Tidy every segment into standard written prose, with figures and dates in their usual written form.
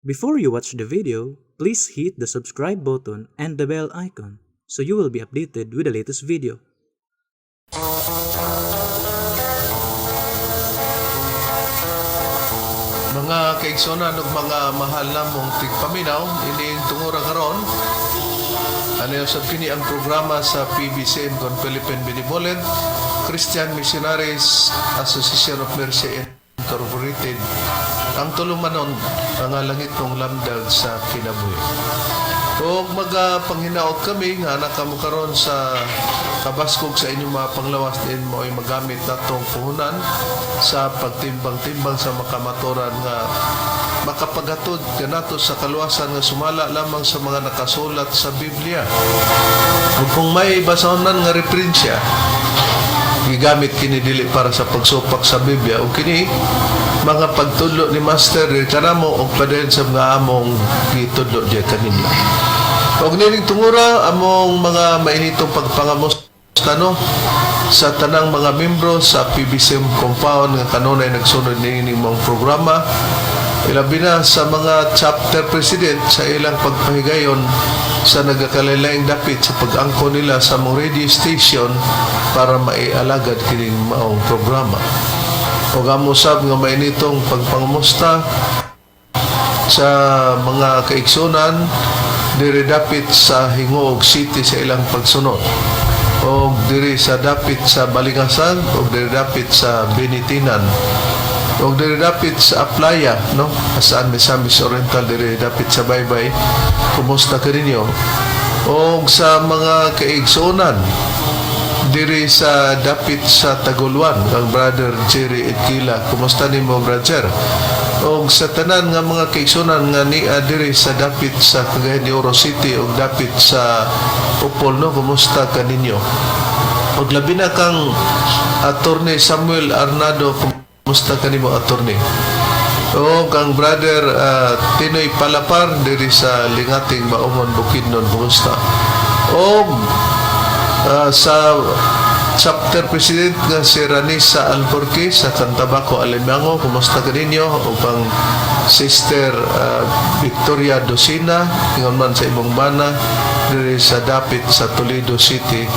Before you watch the video, please hit the subscribe button and the bell icon so you will be updated with the latest video. Mga kaigsunan ug mga mahal namong tigpaminaw, ining tungura karon, ano sab kini ang programa sa PBCM kon Philippine Benevolent Christian Missionaries Association of Mercy Incorporated, ang tulumanon, mga langit mong lamdag sa kinabuhi. Ug magapanghinaot kami nga nakamo karon sa kabaskog sa inyong mga panglawas din mo ay magamit natong puhunan sa pagtimbang-timbang sa makamaturan nga makapaghatod kanato sa kaluwasan nga sumala lamang sa mga nakasulat sa Biblia. Ug kung may basahon man nga referensya, gigamit kini dili para sa pagsupak sa Biblia o kini mga pagtudlo ni Master diri kanamo og padayon sa mga among gitudlo diya kaninyo. Og nining tungura, among mga mainitong pagpangamusta, no, sa tanang mga membro sa PBCM compound nga kanunay nagsunod niining mong programa, ilabi na sa mga chapter president sa ilang pagpahigayon sa nagakalain dapit sa pag-angko nila sa mong radio station para maialagad kining maong programa. Ug amo sab nga mainitong pagpangamusta sa mga kaigsunan diri dapit sa Gingoog City sa ilang pagsunod og diri sa dapit sa Balingasag og diri dapit sa Benitinan og diri dapit sa Aplaya, no, asaan Misamis Oriental, diri dapit sa Baybay. Kumusta kaninyo? Og sa mga kaigsunan diri sa dapit sa Taguluan, ang Brother Jerry Edkila, kumusta nimo, brother? Og sa tanan nga mga kaigsunan nga nia diri sa dapit sa Cagayan de Oro City og dapit sa Opol, no, kumusta kaninyo? Og labi na kang Attorney Samuel Arnado, kumusta kanimo, attorney? O kang Brother Tinoy Palapar diri sa Lingating, Baungon, Bukidnon, kumusta? Og sa chapter president nga si Ranisa Alporque sa Cantabaco, Alimango, kumusta kaninyo? O pang Sister Victoria Docina, ingon man sa imong bana diri sa dapit sa Toledo City,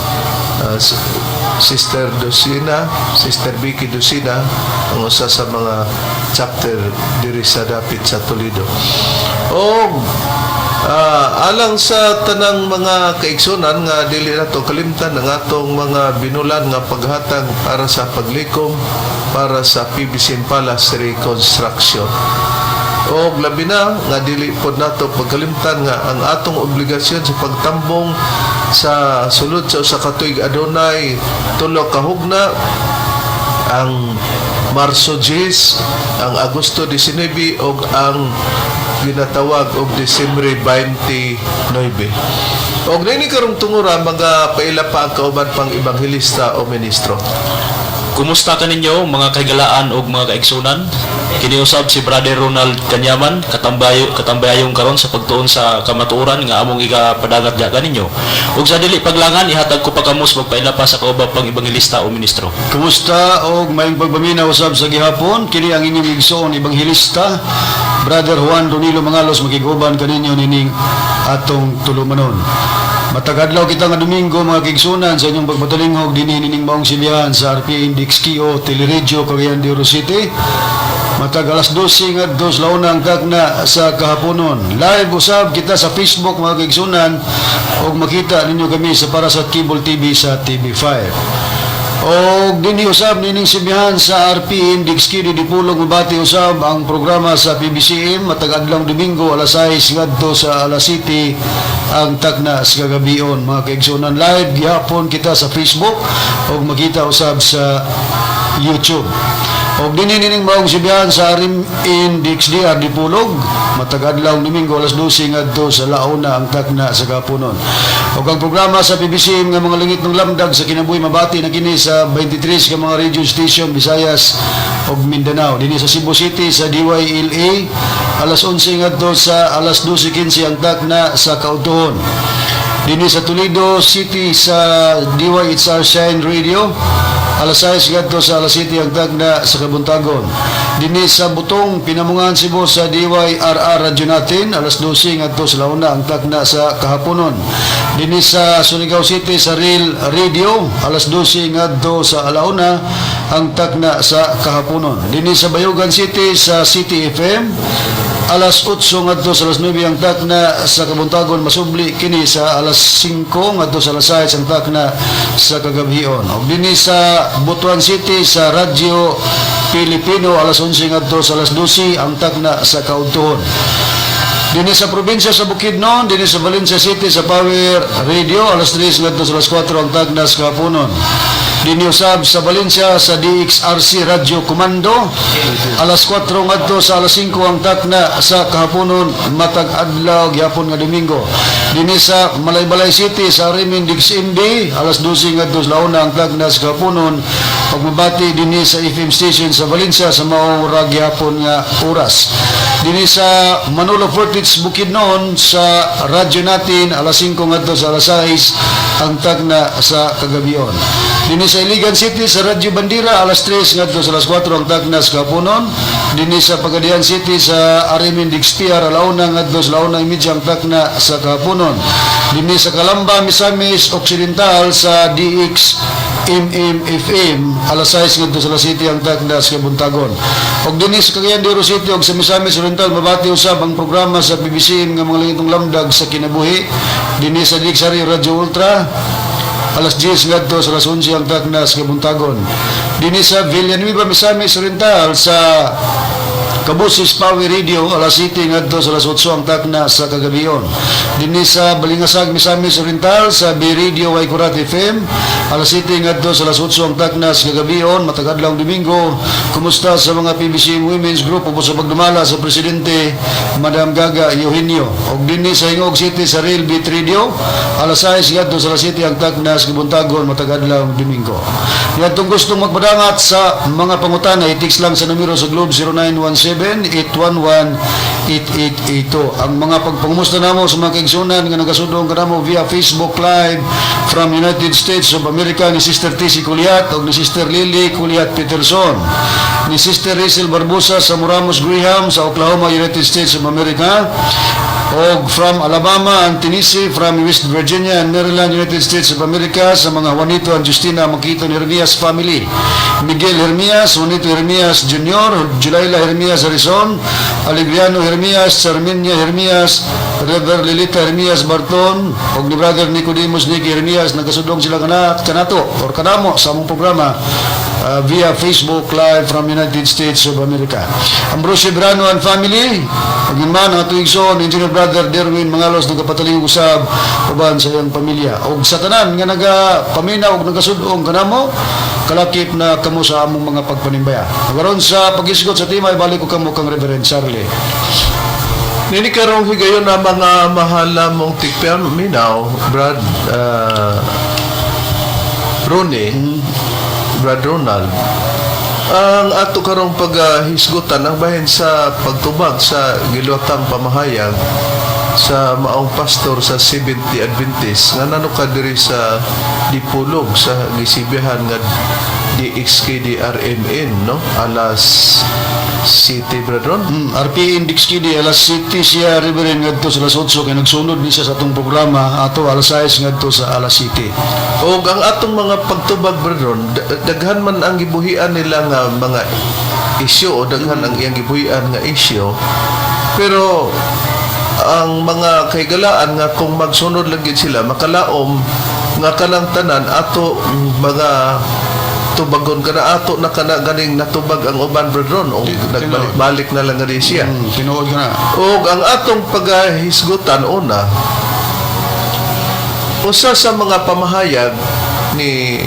Sister Docina, Sister Vicky Docina, ang usa sa mga chapter diri sa dapit sa Toledo. Og alang sa tanang mga kaigsunan nga dili nato kalimtan ang atong mga binulan nga paghatag para sa paglikom para sa PBC Palace reconstruction. O labi na nga dili pod nato pagkalimtan nga ang atong obligasyon sa pagtambong sa sulod sa usa ka tuig adunay tulo ka hugna, ang Marso 10, ang Agosto 19 ug ang ginatawag og Disyembre 29. Og nini karong tungura, mga paila pa ang kauban pang ebanghelista o ministro. Kumusta kaninyo, mga kahigalaan ug mga kaigsunan? Kini usab si Brother Ronald Kanyaman, katambayayong karon sa pagtuon sa kamatuoran nga among igapadagat diha kaninyo. Ug sa dili paglangan, ihatag ko pa kamos magpaila pa sa kauban pang ebanghelista o ministro. Kumusta og maayong pagpaminaw usab sa gihapon. Kini ang inyong igsoon ebanghelista, Brother Juan Ronilo Mangalos, makiguban kaninyo nining atong tulumanon. Matag adlaw kita nga Domingo, mga kaigsunan, sa inyong pagpatalinghog dinhi nining maong silyahan sa RP Index KO Teleradyo Cagayan de Oro City. Matag alas 12 ngadto sa launa ang takna sa kahaponon. Live usab kita sa Facebook, mga kaigsunan, ug makita ninyo kami sa para sa Cable TV sa TV5. Og dinhi usab nining sibihan sa RP Index K Dipolog mabati usab ang programa sa PBCM matag adlaw Domingo alas 6 ngadto sa alas 7 ang takna sa kagabion, mga kaigsunan. Live gihapon kita sa Facebook ug makita usab sa YouTube. Og dinhi nining maong sibihan sa Rim Index DR Dipolog matag adlaw Domingo alas 12 ngadto sa launa ang takna sa kapunon. Ug ang programa sa PBCM nga mga langit ng lamdag sa kinabuhi mabati na kini sa 23 ka mga radio station, Visayas ug Mindanao. Dinhi sa Cebu City sa DYLA alas 11 ngadto sa alas 12:15 ang takna sa kautuhon. Dinhi sa Toledo City sa DYHR Shine Radio alas 6 ngadto sa alas 7 ang tagna sa kabuntagon. Dinhi sa Butong, Pinamungahan, Cebu sa DYRR Radyo natin, alas 12 ngadto sa launa ang takna sa kahaponon. Dinhi sa Surigao City sa Real Radio, alas 12 ngadto sa alauna ang takna sa kahaponon. Dinhi sa Bayugan City sa City FM, alas 8 ngadto sa alas 9 ang takna sa kabuntagon, masubli kini sa alas 5 ngadto sa alas 6 ang takna sa kagabhion. Og dinhi sa Butuan City sa Radyo Pilipino, alas 11 ngadto sa alas 12 ang takna sa kaudtuhon. Dinhi sa probinsya sa Bukidnon, dinhi sa Valencia City sa Power Radio, alas 3 ngadto sa alas 4 ang takna sa kahaponon. Dinhi usab sa Valencia sa DXRC Radio Comando, alas 4 ngadto sa alas 5 ang takna sa kahaponon matag adlaw gyapon nga Domingo. Dinhi sa Malaybalay City sa Rimin DXMB, alas 12 ngadto sa launa ang takna sa kahaponon. Pagmabati dinhi sa FM station sa Valencia sa mao ra gyapon nga oras. Dinhi sa Manolo Fortich, Bukidnon sa radyo natin, alas 5 ngadto sa alas 6 ang tagna sa kagabion. Dinhi sa Iligan City sa Radyo Bandira, alas 3 ngadto sa alas 4 ang tagna sa kahaponon. Dinhi sa Pagadian City sa Arimin DXPR, alauna ngadto sa 1:30 ang tagna sa kahaponon. Dinhi sa Calamba, Misamis Occidental sa DX MMFM, alas 6 ngadto sa alas 7 ang takna sa kabuntagon. Og dinhi sa Cagayan de Oro City og sa Misamis Oriental, mabati usab ang programa sa PBCM nga mga langitong lamdag sa kinabuhi. Dinhi sa DXR Radio Ultra, alas 10 ngadto sa alas 11 ang takna sa kabuntagon. Dinhi sa Villanueva, Misamis Oriental sa Kabusis Power Radio, alas 7 ngadto sa alas 8 ang takna sa kagabion. Dinhi sa Balingasag, Misamis Oriental sa B Radio Waikurat FM, alas 7 ngadto sa alas 8 ang takna sa kagabion matag adlaw Domingo. Kumusta sa mga PBC Women's Group ug sa pagdumala sa presidente Madam Gaga Eugenio. Og dinhi sa Gingoog City sa Real Beat Radio, alas 6 ngadto sa alas 7 ang takna sa kabuntagon matag adlaw Domingo. Niadtong gustong magpadangat sa mga pangutana, i-text lang sa numero sa Globe, 0917-811-8882. Ang mga pagpangumusta namo sa mga kaigsunan nga nagasudong kanamo via Facebook Live from United States of America ni Sister TC Kuliat o ni Sister Lily Kuliat Peterson, ni Sister Rizel Barbosa sa Moramos Graham sa Oklahoma, United States of America, og from Alabama and Tennessee, from West Virginia and Maryland, United States of America, sa mga Juanito and Justina Makito ni Hermias family, Miguel Hermias, Juanito Hermias Jr., Julayla Hermias Harrison, Alegriano Hermias, Charminia Hermias, Rever Lilita Hermias Barton, og ni Brother Nicodemus Nicky Hermias, nagkasudong sila kanato or kanamo sa among programa via Facebook Live from United States of America. Ambrosio Brano and family, ug man ang atong igsoon, Engineer Brother Derwin Mangalos, nagapataling usab uban sa iyang pamilya. Og sa tanan nga nagapaminaw og nagasud-ong kanamo, kalakip na kamo sa among mga pagpanimbaya. Karon sa paghisgot sa tema, ibalik ko kamo kang Reverend Charlie. Nini karong higayon na mga mahal mong tigpaminaw, Brad Ronnie, Brad Ronald, ang ato karong paghisgutan ang bahin sa pagtubag sa giluwatang pamahayag sa maong pastor sa Seventh-day Adventist nga nano ka diri sa Dipolog sa gisibihan nga DXKDRMN, no, alas City, Brad Ron. RPN DXKD, alas 7 siya, Reverend, ngadto sa alas 8 kay nagsunod ni siya sa atong programa ato alas 6 ngadto sa alas 7. Og ang atong mga pagtubag, Brad Ron, daghan man ang gibuhian nila nga mga isyu o daghan ang iyang gibuhian nga isyu. Pero ang mga kahigalaan nga kung magsunod lang gid sila, makalaom nga kanang tanan ato mga tubagon kana ato na kana ganing natubag ang uban, Brad Ron, o nagbalik-balik na lang gani siya. Tinuod ka na. Og ang atong paghisgutan una, usa sa mga pamahayag ni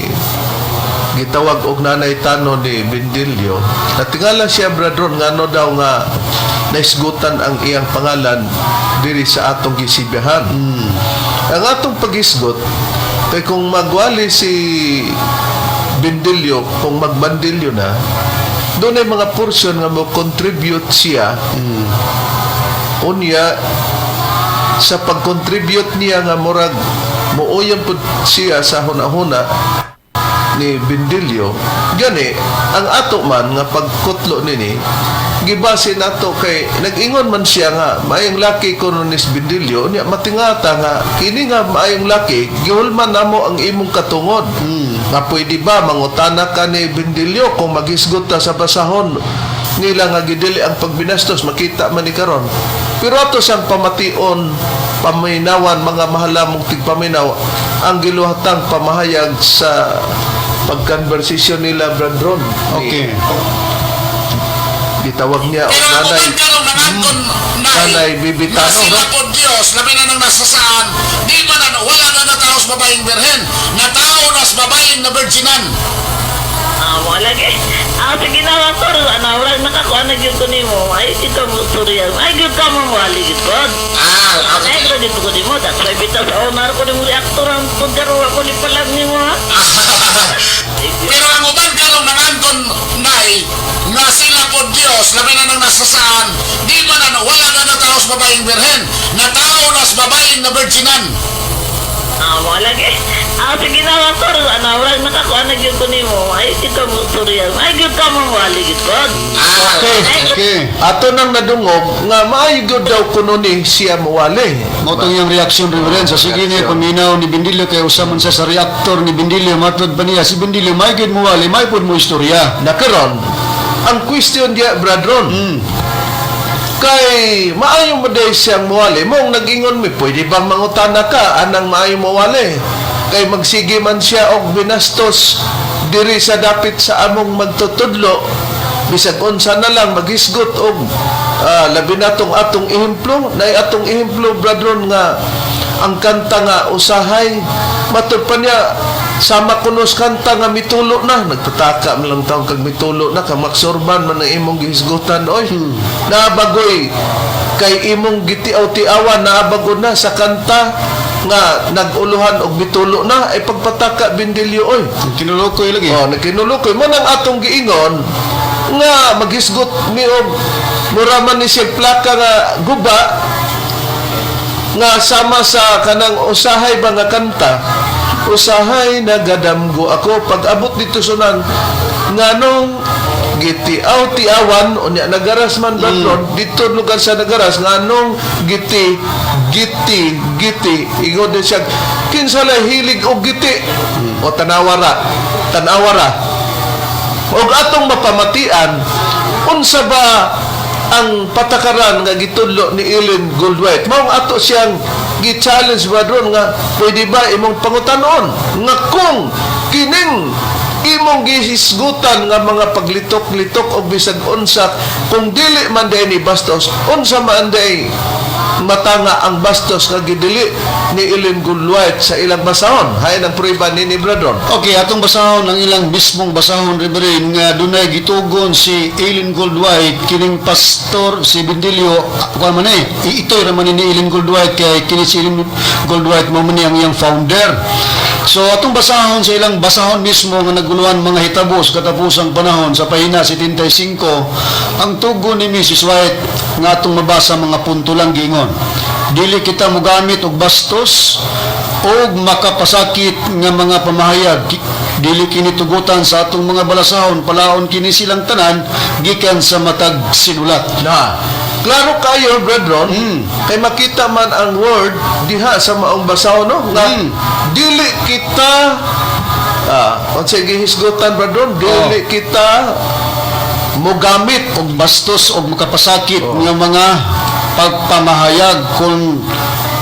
gitawag og Nanay Tano ni Bendilio, natingala siya, Brad Ron, ngano daw nga naisgutan ang iyang pangalan diri sa atong gisibihan. Ang atong paghisgot kay kung magwali si Bendilio, kung magbandilyo na, doon ay mga portion nga mo contribute siya. Unya sa pag-contribute niya nga murag muuyam pud siya sa huna-huna ni Bindilyo. Gani ang ato man nga pagkutlo nini, gibase nato kay nag-ingon man siya nga maayong laki kuno ni Bindilyo. Unya matingata nga kini nga maayong laki, gihulman namo ang imong katungod nga pwede ba mangutana ka ni Bindilyo kung maghisgot ta sa basahon nila nga gidili ang pagbinastos, makita man ni karon. Pero ato siyang pamation, paminawan, mga mahalamong tigpaminaw, ang giluhatang pamahayag sa pagkonversasyon nila, Brad Ron. Gitawag niya og Pero ang nanay uban karong nanganton na Nanay Bibitano, na sila no? po Diyos, labi na nang nasa saan, di pa na, wala na natao sa babaeng birhen, natao na sa babaeng na virginan. Ah, wala kay. Ah, sige na lang, sir. Ano, wala nakakuha na gyud ko nimo. Ay, kita mo storya. Ay, gyud ka mo wali gyud ko. Ah, Ay, okay. gyud dito ko nimo. That's why bitaw sa owner ko nimo reaktor ang pagkaro ako ni palag nimo ha. Pero ang uban karong nanganton nay nga sila po Diyos, labi na nang nasa saan, di pa na, wala na natao sa babaeng birhen, natao na sa babaeng na virginan. Ah, wala kay. Ah, sige na lang, sir. Ano, wala nakakuha na gyud ko nimo. Ay, kita mo storya. Ay, gyud ka mo wali gyud ko. Ah, Okay. Ato nang nadungog nga maayo gyud daw kuno ni siya muwali. Mao tong iyang reaksyon, Reverend. Sa sige niya paminaw ni Bindilyo kay usa man siya sa reaktor ni Bindilyo. Matod pa niya si Bindilyo may gid mo wali, may pud mo istorya. Na karon ang question diya, Brad Ron, kay maayo mo day siyang muwali, mong nag-ingon mi, pwede bang mangutana ka anang maayo muwali kay magsige man siya og binastos diri sa dapit sa among magtutudlo, bisag unsa na lang maghisgot og labi natong atong ehemplo nay atong ehemplo, Brad Ron, nga ang kanta nga "Usahay". Matud pa niya, sama kuno sa kanta nga "Mitulo Na". Nagpataka man lang taong kag mitulo na ka, maksurban man ang imong gihisgutan oy. Nabagoy kay imong gitiaw-tiawan, nabago na sa kanta nga naguluhan og "Mitulo Na" ay pagpataka, Bindilyo oy. Kinulokoy lagi. Oh, nagkinulokoy mo nang atong giingon nga maghisgot mi og mura man ni siya plaka nga guba nga sama sa kanang "Usahay" ba nga kanta, "Usahay nagadamgo ako". Pag abot dito sunan nganong gitiaw tiawan, unya nagaras man baton dito lugar sa nagaras, nganong giti giti giti, ingon din siya, kinsa lay hilig og giti o tanawara tanawara. Og atong mapamatian unsa ba ang patakaran nga gitudlo ni Ellen Goldwhite. Mao ato siyang gi-challenge ba doon nga pwede ba imong pangutanon nga kung kining imong gihisgutan nga mga paglitok-litok og bisag unsa, kung dili man diay ni bastos, unsa man diay matanga ang bastos nga gidili ni Ellen Goldwhite sa ilang basahon? Hain ang prueba ni Bradon. Okay, atong basahon ang ilang mismong basahon, Reverend, nga dunay gitugon si Eileen Goldwhite kining pastor si Bindilyo. Kuan man eh, ito'y raman ni Eileen Goldwhite kay kini si Eileen Goldwhite mao man ni ang iyang founder. So atong basahon sa ilang basahon mismo nga naguluhan mga hitabo sa katapusang panahon sa pahina 75 ang tugon ni Mrs. White nga atong mabasa, mga punto lang. Giingon, "Dili kita mogamit og bastos og makapasakit nga mga pamahayag. Dili kini tugutan sa atong mga balasahon. Palaon kini silang tanan gikan sa matag sinulat." Na, klaro kayo, brethren, kay makita man ang word diha sa maong basaw, no? Nga, dili kita, unsay gihisgutan, brethren, dili kita mogamit og bastos og makapasakit nga mga pagpamahayag. Kung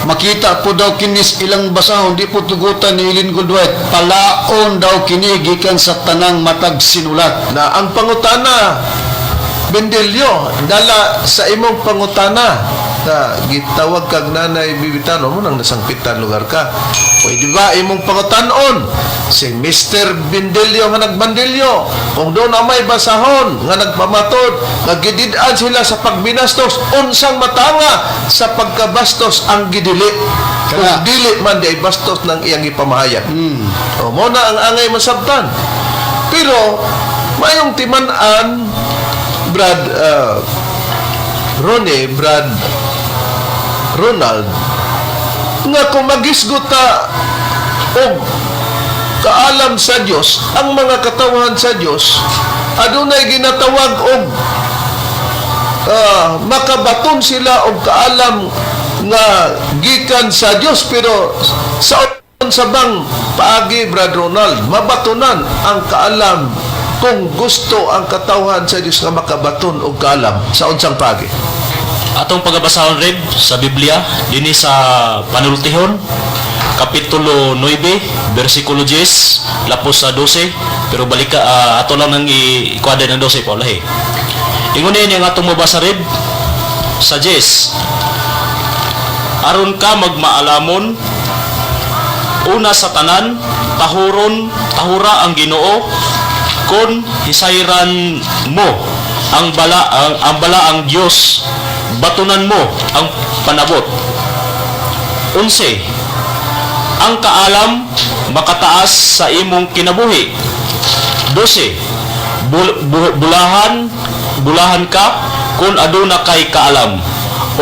makita po daw kinis ilang basahon, di po tugutan ni Eileen Goldwhite. Palaon daw kini gikan sa tanang matag sinulat. Na ang pangutana, Bendelio, dala sa imong pangutana na gitawag kag Nanay Bibitano mo nang nasangpitan lugar ka. Pwede ba imong pangutanon si Mr. Bendelio nga nagbandilyo kung doon na may basahon nga nagpamatod nga gidid-an sila sa pagbinastos, unsang matanga sa pagkabastos ang gidili kung dili man di ay bastos ng iyang ipamahayag? O mo na ang angay masabtan. Pero mayong timan-an, Brad Ronnie, Brad Ronald, nga kung magisgot ta og kaalam sa Dios, ang mga katawhan sa Dios adunay ginatawag og makabaton sila og kaalam nga gikan sa Dios, pero sa unsa bang paagi, Brad Ronald, mabatonan ang kaalam kung gusto ang katawhan sa Dios nga makabaton og kaalam sa unsang paagi? Atong pagabasahon, Reb, sa Biblia dinhi sa Panultihon kapitulo 9 bersikulo 10 lapos sa 12, pero balika ato lang nang ikuada ng 12 paulahi. Ingon ni ang atong mabasa, Reb, sa 10: "Aron ka magmaalamon, una sa tanan tahuron tahura ang Ginoo. Kon hisayran mo ang balaang Dios, batunan mo ang panabot." 11: "Ang kaalam makataas sa imong kinabuhi." 12: Bulahan ka kung aduna kay kaalam,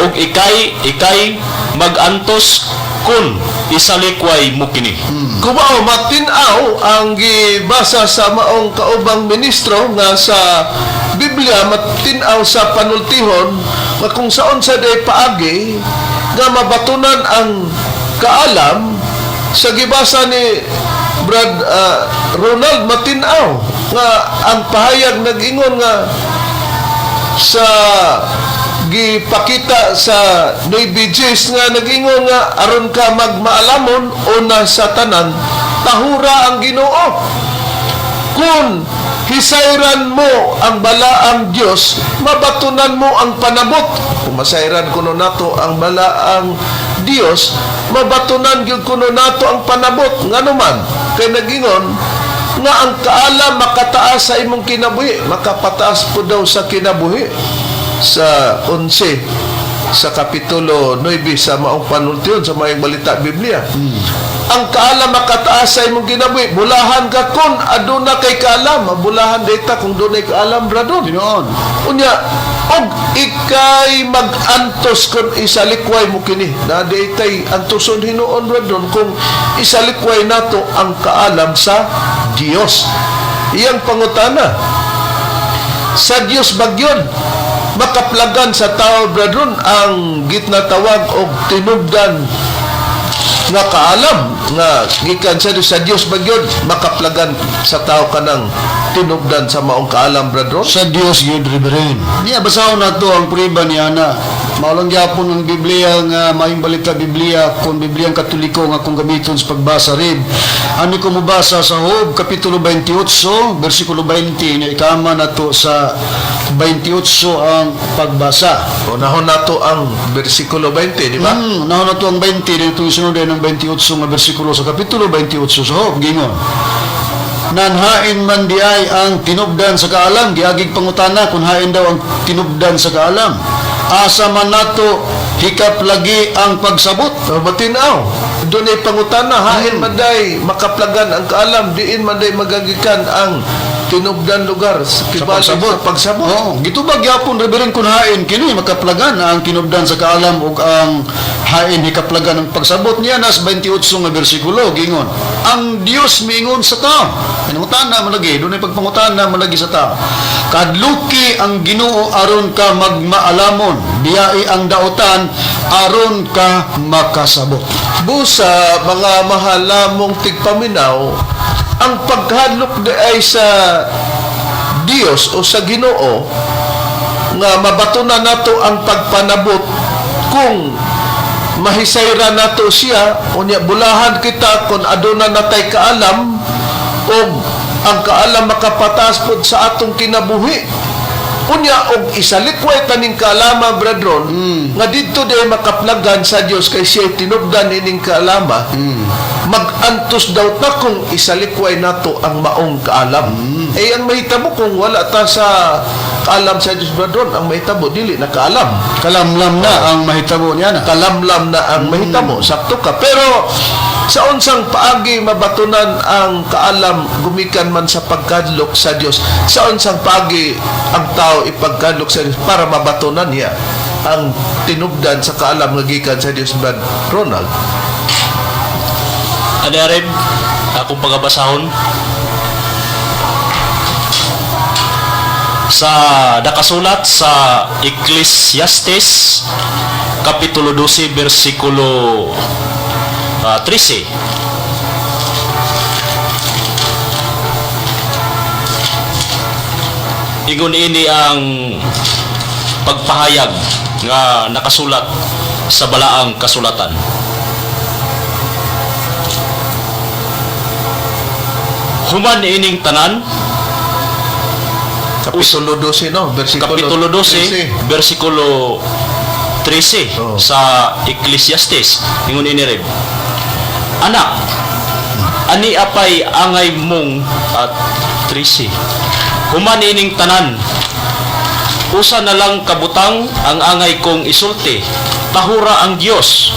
ug ikay magantos kung isalikway mo kini." Kumao matin-aw ang gibasa sa maong kaubang ministro nga sa Biblia matin-aw sa Panultihon nga kung saon sa day paagi nga mabatunan ang kaalam. Sa gibasa ni Brad Ronald, matin-aw nga ang pahayag nag-ingon nga sa gipakita sa 9 nga nag-ingon nga aron ka magmaalamon, una sa tanan tahura ang Ginoo. Kung hisayran mo ang balaang Dios, mabatunan mo ang panabot. Kung masayran kuno nato ang balaang Dios, mabatunan gyud kuno nato ang panabot. Ngano man kay nag-ingon nga ang kaalam makataas sa imong kinabuhi, makapataas po daw sa kinabuhi sa 11 sa kapitulo 9 sa maong Panultihon sa Maayong Balita Biblia. Ang kaalam makataas sa imong kinabuhi. Bulahan ka kung aduna kay kaalam. Mabulahan dita kung dunay kaalam, bradon. Tinuod. Unya, og ikay mag-antos kung isalikway mo kini. Na ditay antoson hinuon, bradon, kung isalikway nato ang kaalam sa Dios. Iyang pangutana, sa Dios bagyon makaplagan sa tao, brethren, ang gitnatawag og tinubdan nga kaalam nga gikan sa Dios? Sa Dios bagyon makaplagan sa tao kanang tinubdan sa maong kaalam, brethren? Sa Dios gyud, Reverend. Niya basahon nato ang prueba niya na mao lang gyapon ang Biblia nga Maayong Balita Biblia kung Biblia ang Katoliko nga kung gamiton sa pagbasa, Reb. Ano ko mobasa sa Job kapitulo 28 bersikulo 20 na ikama nato sa 28 ang pagbasa. Unahon nato ang bersikulo 20, di ba? Nahon nato ang 20 dito, sunod ng 28 nga bersikulo sa kapitulo 28 sa Job, gingon: "Nanhain man di ay ang tinubdan sa kaalam?" Giagig pangutana kung hain daw ang tinubdan sa kaalam. "Asa man nato hikap lagi ang pagsabot?" Oh, matinaw. Doon ay pangutana, hain man day makaplagan ang kaalam, diin man day magagikan ang tinubdan lugar sa Sa kibali pagsabot. sa pagsabot. Oo, gitubag gyapon, Reverend, kung hain kini makaplagan ang tinubdan sa kaalam ug ang hain hikaplagan ang pagsabot niya nas 28 nga bersikulo, gingon: "Ang Dios miingon sa tao." Pangutana man lagi, dunay pagpangutana man lagi sa tao. "Kadluki ang Ginoo aron ka magmaalamon, biyai ang daotan aron ka makasabot." Busa, mga mahalamong tigpaminaw, ang paghadlok di ay sa Dios o sa Ginoo nga mabatunan nato ang pagpanabot kung mahisayra nato siya. Unya bulahan kita kung aduna natay kaalam og ang kaalam makapataas pod sa atong kinabuhi. Unya og isalikway taning kaalama, brethren, nga didto di makaplagan sa Dios kay siya tinubdan ining kaalama, magantos daw ta kung isalikway nato ang maong kaalam. Eh ang mahitabo kung wala ta sa kaalam sa Dios, brethren, ang mahitabo dili na kaalam. Kalamlam na ang mahitabo niya na. Kalamlam na ang mahitabo, sakto ka. Pero sa unsang paagi mabatunan ang kaalam gumikan man sa pagkadlok sa Dios? Sa unsang paagi ang tao ipagkadlok sa Dios para mabatunan niya ang tinubdan sa kaalam nga gikan sa Dios, Brad Ronald? Ano, Reb? Akong pagabasahon sa nakasulat sa Ecclesiastes Kapitulo 12 bersikulo 13. Ingon ini ang pagpahayag nga nakasulat sa balaang kasulatan. Human ining tanan, Kapitulo 12, no? Versikulo Kapitulo 12, 13. versikulo 13 Oo. sa Ecclesiastes. Ingon ini Reb. Anak, ani apay angay mong at 13. Human ining tanan, usa na lang kabutang ang angay kong isulti, tahura ang Dios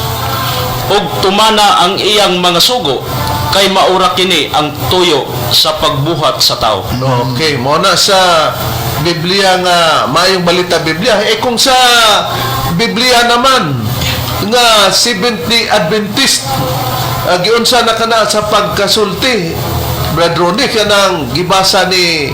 ug tumana ang iyang mga sugo, kay maura kini ang tuyo sa pagbuhat sa tao. Okay, mo na sa Biblia nga maayong balita Biblia. Eh kung sa Biblia naman nga Seventh-day Adventist, giunsa na kana sa pagkasulti, Brad Ronnie, kanang gibasa ni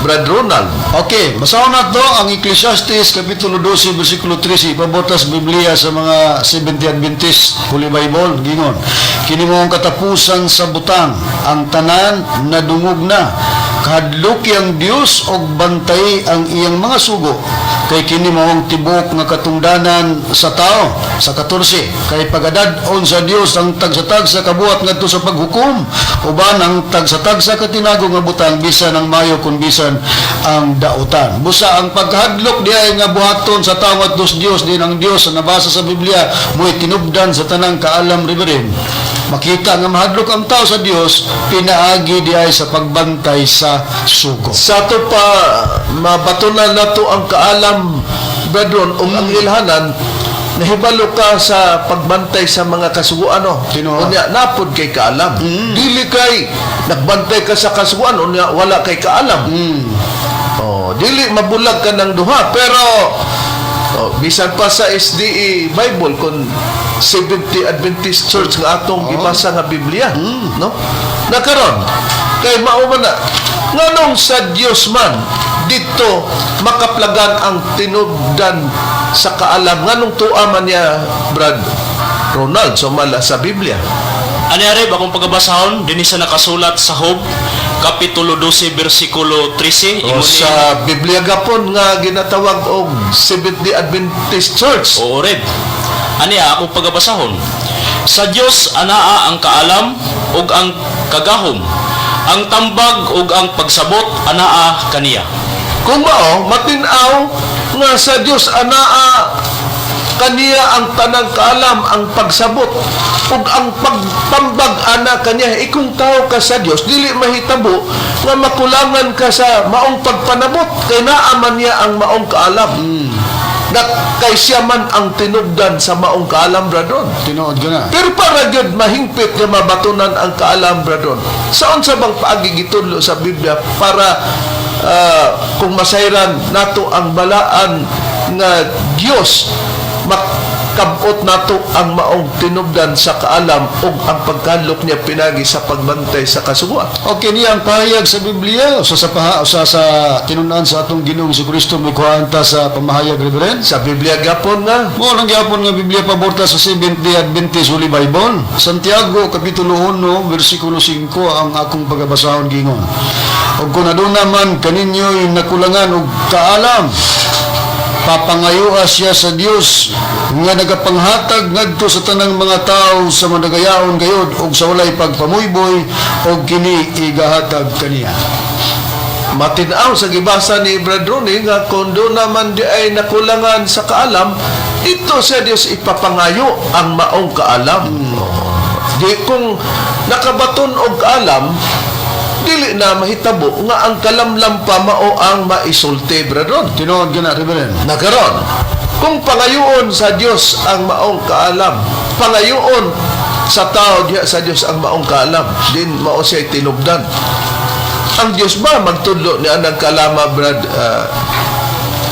Brad Ronald. Okay, basahon nato ang Ecclesiastes Kapitulo 12, versikulo 13, ipabotas Biblia sa mga Seventh-day Adventist, Holy Bible, gingon. Kini mo ang katapusan sa butang, ang tanan nadungog na. Kahadluki ang Dios og bantay ang iyang mga sugo. Kay kini mao ang tibuok nga katungdanan sa tao. Sa 14, kay pagadad-on sa Dios ang tagsa-tagsa kabuhat ngadto sa paghukom, uban ang tagsa-tagsa katinago nga butang bisan ang mayo kun bisan ang dautan. Busa ang pagkahadlok diay nga buhaton sa tao at dos Dios din ang Dios sa nabasa sa Biblia mo'y tinubdan sa tanang kaalam, Reverend. Makita nga mahadlok ang tao sa Dios pinaagi diay sa pagbantay sa sugo. Sa ato pa mabatunan nato ang kaalam, Brad Ron, ug ang ilhanan, nahibalo ka sa pagbantay sa mga kasuguan, no? Tinuod. Unya napod kay kaalam. Dili kay nagbantay ka sa kasuguan unya wala kay kaalam. Oh, dili mabulag ka ng duha, pero oh, bisan pa sa SDE Bible kung Seventh-day Adventist Church nga atong gibasa nga Biblia, no? Nakaron kay mao man na nganong sa Dios man dito makaplagan ang tinubdan sa kaalam, nganong tuwa man niya, Brad Ronald, sumala sa Biblia? Ani Reb, akong pagabasahon dinhi sa nakasulat sa Job Kapitulo 12 bersikulo 13. O Ingon sa Biblia gapon nga ginatawag og Seventh-day Adventist Church. Oo, Reb. Ani akong pagabasahon. Sa Dios anaa ang kaalam ug ang kagahom. Ang tambag ug ang pagsabot anaa kaniya. Kung mao, matin-aw nga sa Dios anaa kaniya ang tanang kaalam, ang pagsabot ug ang pagpambag ana kaniya. Eh, kung tao ka sa Dios, dili mahitabo nga makulangan ka sa maong pagpanabot kay naa man niya ang maong kaalam. Na kay siya man ang tinubdan sa maong kaalam, bradon. Tinuod ka na. Pero para gyud mahingpit nga mabatunan ang kaalam, bradon. Sa unsa bang paagi gitudlo sa Biblia para kung masayran nato ang balaan nga Dios, makabot nato ang maong tinubdan sa kaalam ug ang pagkadlok niya pinagi sa pagbantay sa kasuguan? Okay niya ang pahayag sa Biblia usa sa paha, usa sa tinun-an sa atong Ginoong Kristo may kuhaan ta sa pamahayag, Reverend. Sa Biblia gapon nga Mo lang gyapon nga Biblia paborta sa Seventh-day Adventist Holy Bible. Santiago Kapitulo 1 versikulo 5 ang akong pagabasahon, gingon. Ug kung aduna man kaninyo'y nakulangan og kaalam, papangayua siya sa Dios nga nagapanghatag ngadto sa tanang mga tawo sa managayaon gayod ug sa walay pagpamuyboy, ug kini igahatag kaniya. Matin-aw sa gibasa ni Brad Ronnie nga kung doon naman di ay nakulangan sa kaalam, ito sa Dios ipapangayo ang maong kaalam. Di kung nakabaton og kaalam, dili na mahitabo nga ang kalamlam pa mao ang maisulti, Brad Ron. Tinuod ka na, Reverend. Nakaron, kung pangayoon sa Dios ang maong kaalam, pangayoon sa tao diha sa Dios ang maong kaalam, din mao siya tinubdan. Ang Dios ba magtudlo ni anang kalama, Brad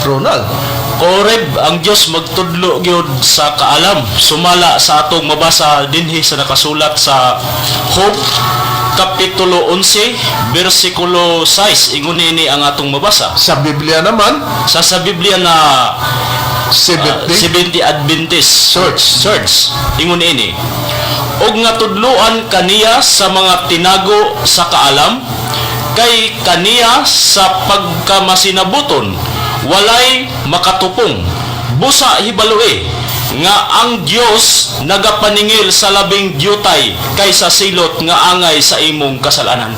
Ronald? Oreb, ang Dios magtudlo gyud sa kaalam sumala sa atong mabasa dinhi sa nakasulat sa Job kapitulo 11 bersikulo 6. Ingon ini ang atong mabasa. Sa Biblia naman, Sa Biblia na 70. 70 Adventist Church. Church, ingon ini: "Og nga tudloan kaniya sa mga tinago sa kaalam, kay kaniya sa pagkamasinabuton walay makatupong. Busa hibaloi nga ang Dios nagapaningil sa labing dyutay kaysa silot nga angay sa imong kasalanan."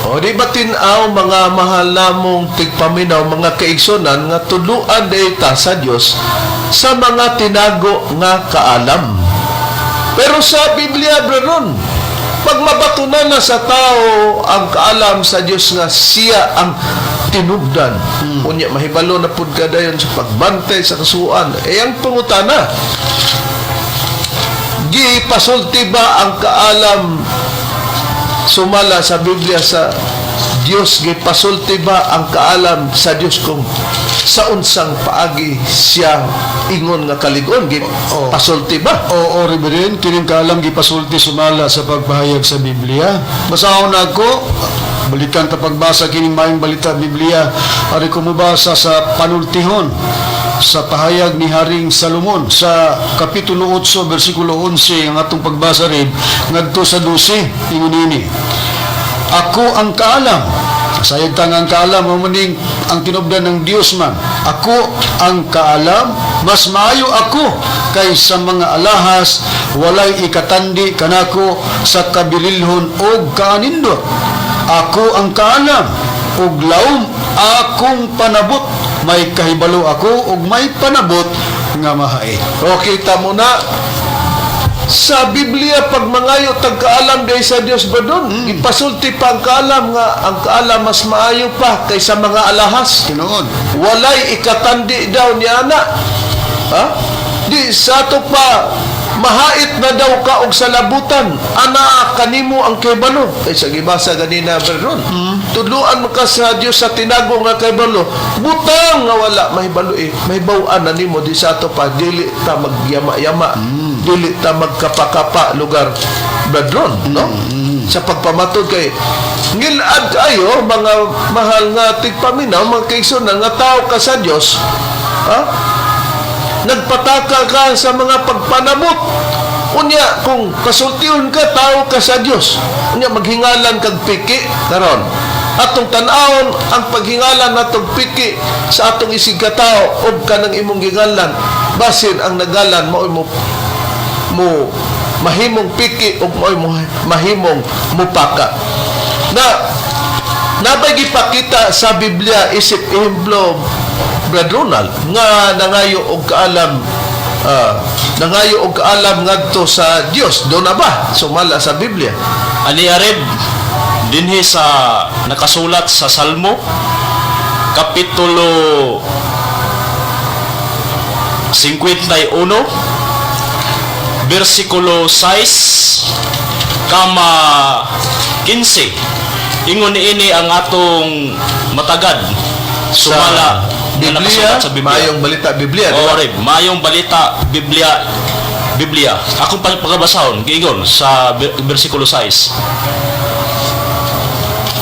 O di ba tin-aw, mga mahal namong tigpaminaw, mga kaigsunan, nga tudloan data sa Dios sa mga tinago nga kaalam? Pero sa Biblia, Brethren, pag mabatunan na sa tao ang kaalam sa Dios nga siya ang tinubdan, unya mahibalo na pud ka dayon sa pagbantay sa kasuan. Eh ang pangutana, gipasulti ba ang kaalam sumala sa Biblia sa Dios? Gipasulti ba ang kaalam sa Dios kung sa unsang paagi siya ingon nga kalig-on? Gipasulti ba? Oo, Reverend, kining kaalam gipasulti sumala sa pagpahayag sa Biblia. Basahon na ako, balikan ta pagbasa kining Maayong Balita Biblia, ari ko mobasa sa panultihon sa pahayag ni Haring Salomon sa Kapitulo 8 bersikulo 11 ang atong pagbasa rin ngadto sa 12. Ingon ini: "Ako ang kaalam." Sayag ta nga ang kaalam mao maning ang tinubdan ng Dios man. "Ako ang kaalam, mas maayo ako kaysa mga alahas, walay ikatandi kanako sa kabililhon og kaanindot. Ako ang kaalam, ug laom akong panabot, may kahibalo ako ug may panabot nga mahait." O kita mo na sa Biblia, pag mangayo tag kaalam day sa Dios ba doon, ipasulti pa ang kaalam nga ang kaalam mas maayo pa kaysa mga alahas. Tinuod. Walay ikatandi daw niya ana, ha? Di sa ato pa, mahait na daw ka og salabutan ana kanimo ang kahibalo kaysa gibasa ganina, Bernon, tudluan mo ka sa Dios sa tinago nga kahibalo, butang nga wala mahibalo eh mahibaw-an na nimo. Di sa ato pa, dili ta magyama-yama, dili ta magkapakapa lugar, Brethren, no, sa pagpamatod kay ngilad kayo, mga mahal nga tigpaminaw, mga kaigsunan, nga tao ka sa Dios, ha? Nagpataka ka sa mga pagpanabot. Unya kung kasultihon ka, tao ka sa Dios, unya maghingalan kag piki. Karon atong tan-awon ang paghingalan natong piki sa atong isig katao og kanang imong gingalan. Basin ang nagalan mao'y mo mo mahimong piki ug mao'y mo mahimong mupaka na. Nabay gipakita sa Biblia isip ehemplo, Brad Ronald, nga nangayo og kaalam, nangayo og kaalam ngadto sa Dios? Do na ba sumala sa Biblia? Ani Areb, dinhi sa nakasulat sa Salmo kapitulo 51 bersikulo 6 kama 15, ingon niini ang atong matagad sumala Sa nga Biblia, nakasulat sa Biblia. Maayong Balita Biblia, di Oo, ba? Reb, Maayong Balita Biblia Biblia. Akong pagkabasahon, giingon sa bersikulo 6: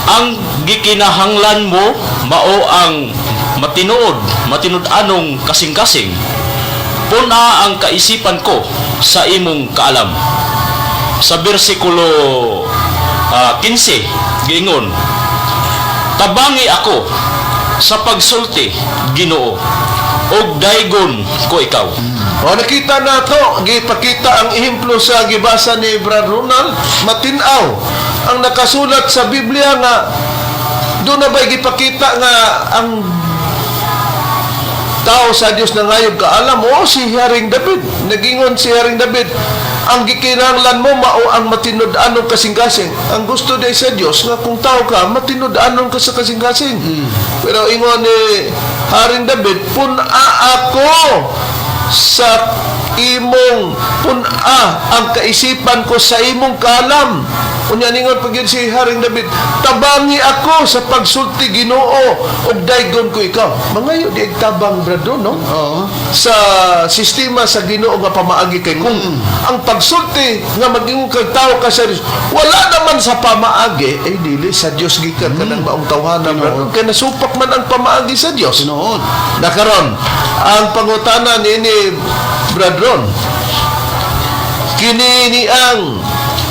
"Ang gikinahanglan mo mao ang matinuod, matinud-anong kasing-kasing. Puna ang kaisipan ko sa imong kaalam." Sa bersikulo 15, giingon: "Tabangi ako sa pagsulti, Ginoo, ug daygon ko ikaw." O nakita na to, gipakita ang ehemplo sa gibasa ni Brad Ronald, matinaw ang nakasulat sa Biblia nga doon na ba'y gipakita nga ang tao sa Dios na ngayog kaalam o si Haring David. Nagingon si Haring David, ang gikinahanglan mo mao ang matinud-anong kasing-kasing. Ang gusto day sa Dios nga kung tao ka, matinud-anong ka sa kasing-kasing. Pero ingon ni Haring David, puna ako sa imong, puna ang kaisipan ko sa imong kaalam. Unya ningon pa gyud si Haring David, "Tabangi ako sa pagsulti, Ginoo, ug daygon ko ikaw." Mangayo di tabang, brado, no? Oo. Sa sistema sa Ginoo nga pamaagi, kay kung ang pagsulti nga mag-ingon kag tao ka sa Dios wala naman sa pamaagi, ay dili sa Dios gikan kanang maong tawhana, brado, kay nasupak man ang pamaagi sa Dios. Tinuod. Nakaron, ang pangutana niini, Brad Ron, kini ni ang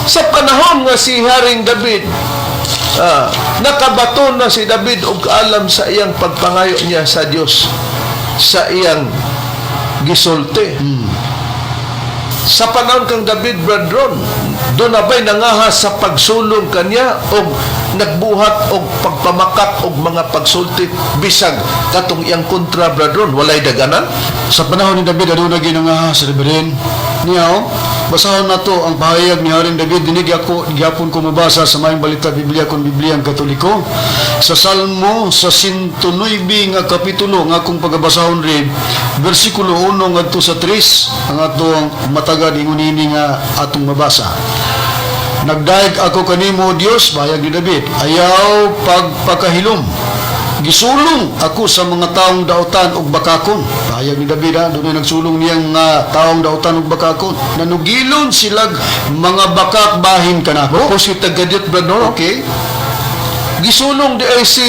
sa panahon nga si Haring David, nakabaton na si David og kaalam sa iyang pagpangayo niya sa Dios sa iyang gisulti. Sa panahon kang David, Brad Ron, doon na ba'y nangahas sa pagsulong kanya og nagbuhat og pagpamakak og mga pagsulti bisag katong iyang kontra, Brad Ron, walay daganan? Sa panahon ni David, aduna ginangaha sa Reverend. Niya, oh, basahon na to ang pahayag ni Haring David. Dinig ako, gyapon ko mabasa sa Maayong Balita Biblia kon Biblia ang Katoliko. Sa Salmo, sa 109 nga kapitulo, nga akong pagabasahon rin, versikulo 1 ngadto sa 3, ang atong matagad ingon ini nga atong mabasa. "Nagdayeg ako kanimo, Dios," bayag ni David, "ayaw pagpakahilom. Gisulong ako sa mga taong dautan ug bakakon." Bayag ni David ha, doon nagsulong niyang mga taong dautan ug bakakon. "Nanugilon silag mga bakak bahin kanako." Pusit tagadyot, Brad, no? Okay. Gisulong di ay si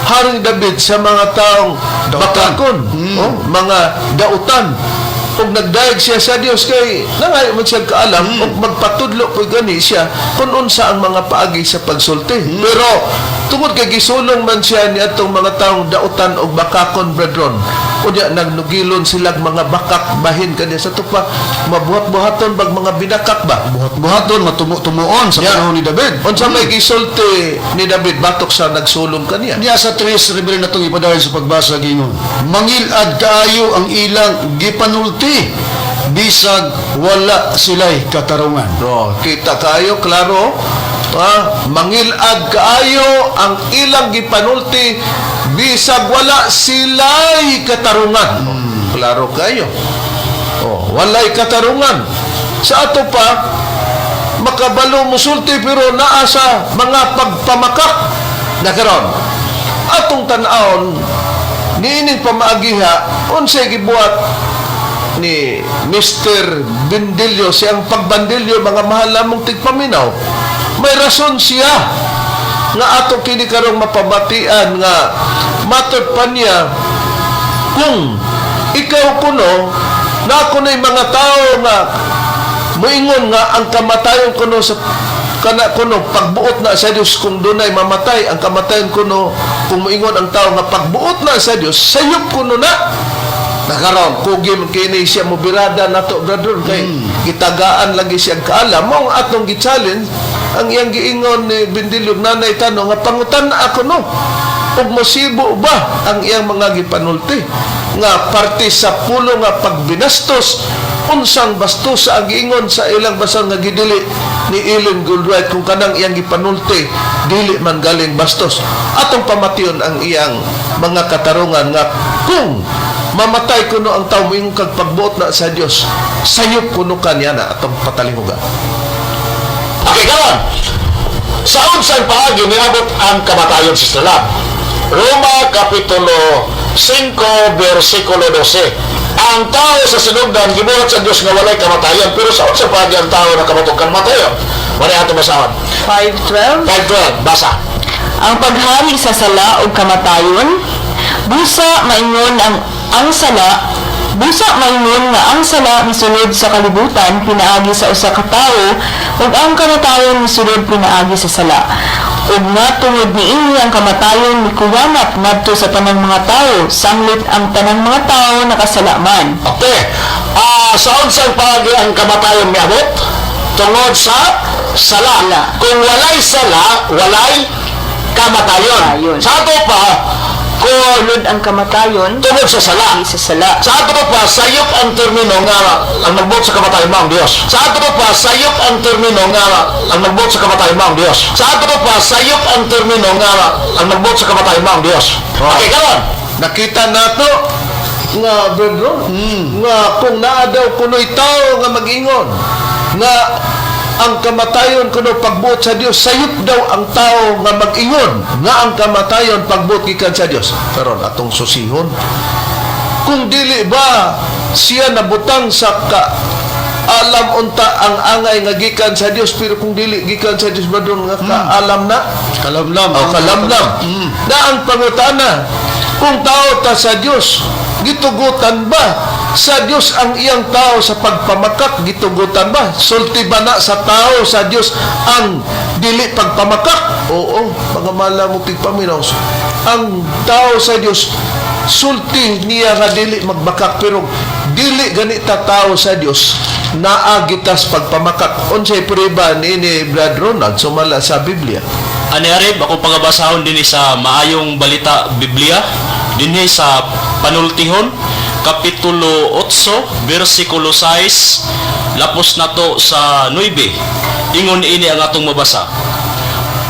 Haring David sa mga taong Dautan. bakakon, oh, mga dautan. Ug nagdayeg siya sa Dios kay nangayo man siya kaalam ug magpatudlo po gani siya kung unsa ang mga paagi sa pagsulti. Pero tungod kay gisulong man siya ni atong mga taong dautan og bakakon, brethren, unya nagnugilon silag mga bakak bahin kaniya sa tupa, mabuhat-buhaton bag mga binakak ba. Buhat-buhaton, matumo-tumuon sa panahon ni David. Unsa may gisulti ni David batok sa nagsulong kaniya? Niya sa 3, Reverend, natong ipadayon sa pagbasa gingon. "Mangilad kaayo ang ilang gipanulti bisag wala sila'y katarungan." No, kita kaayo klaro. Mangilad kaayo ang ilang gipanulti bisag wala sila'y katarungan. Klaro kayo. Oh, walay katarungan. Sa ato pa makabalo musulti pero naa sa mga pagpamakak na karon. Atong tan-awon niining pamaagiha unsay gibuhat ni Mr. Bendilio, siyang pagbandilyo, mga mahal lamong tigpaminaw. May rason siya nga ato kini karong mapabatian nga matod pa niya kung ikaw kuno na ako na'y mga tao nga moingon nga ang kamatayon kuno sa kana kuno pagbuot na sa Dios. Kung dunay mamatay, ang kamatayon kuno, kung moingon ang tao nga pagbuot na sa Dios, sayop kuno na. Nakaron kugi man kini siya mobirada nato, brother, kay gitagaan lagi siyang kaalam mo ang atong gi-challenge ang iyang giingon ni Bendilio. Nanay tanong nga pangutan ako no ug mosibo ba ang iyang mga gipanulti nga parte sa pulo nga pagbinastos, unsang bastos ang giingon sa ilang basang nga gidili ni Ellen Goldwright kung kanang iyang gipanulti dili man galing bastos. Atong pamation ang iyang mga katarungan nga kung mamatay kuno ang tao, moingon kag pagbuot na sa Dios, sayop kuno kaniya na. Atong patalinguga. Okay, karon. Sa unsang paagi niabot ang kamatayon sa sala? Roma Kapitulo 5 versikulo 12. Ang tao sa sinugdan gibuhat sa Dios nga walay kamatayon, pero sa unsang paagi ang tao nakabatong kamatayon? Wala ato basahon. 5:12. 5:12, basa. Ang paghari sa sala ug kamatayon, busa maingon nga ang sala misulod sa kalibutan pinaagi sa usa ka tawo ug ang kamatayon misulod pinaagi sa sala. Ug nga tungod niini ang kamatayon mikuwanat ngadto sa tanang mga tawo sanglit ang tanang mga tawo nakasala man. Okay. Sa unsang paagi ang kamatayon miabot? Tungod sa sala. Sala. Kung walay sala, walay kamatayon. Kamatayon. Sa ato pa, kung Sulod ang kamatayon tungod sa sala. sa sala. Sa ato pa, sayop ang termino nga ang nagbuot sa kamatayon mao ang Dios. Sa ato pa, sayop ang termino nga ang nagbuot sa kamatayon mao ang Dios. Sa ato pa, sayop ang termino nga ang nagbuot sa kamatayon mao ang Dios. Okay, karon. Nakita nato nga, brethren, nga kung naa daw kuno'y tao nga mag-ingon nga Ang kamatayon kuno pagbuot sa Dios. Sayop daw ang tao nga mag-ingon nga ang kamatayon pagbuot gikan sa Dios. Karon atong susihon kung dili ba siya nabutang sa ka alam unta ang angay nga gikan sa Dios, pero kung dili gikan sa Dios ba doon nga kaalam na? Kalamlam. O kalamlam na ang pangutana, kung tao ta sa Dios, gitugutan ba sa Dios ang iyang tao sa pagpamakak? Gitugutan ba, sulti ba na sa tao sa Dios ang dili pagpamakak? Oo, mga mahal mo tigpaminaw, ang tao sa Dios sulti niya nga dili magmakak, pero dili ganita tao sa Dios naa gitas pagpamakak. Unsay prueba niini, Brad Ronald, sumala sa Biblia? Ani Arib, ako pagabasahon dinhi sa Maayong Balita Biblia, dinhi sa Panultihon, Kapitulo 8, versikulo 6, lapos nato sa 9. Ingon ini ang atong mabasa.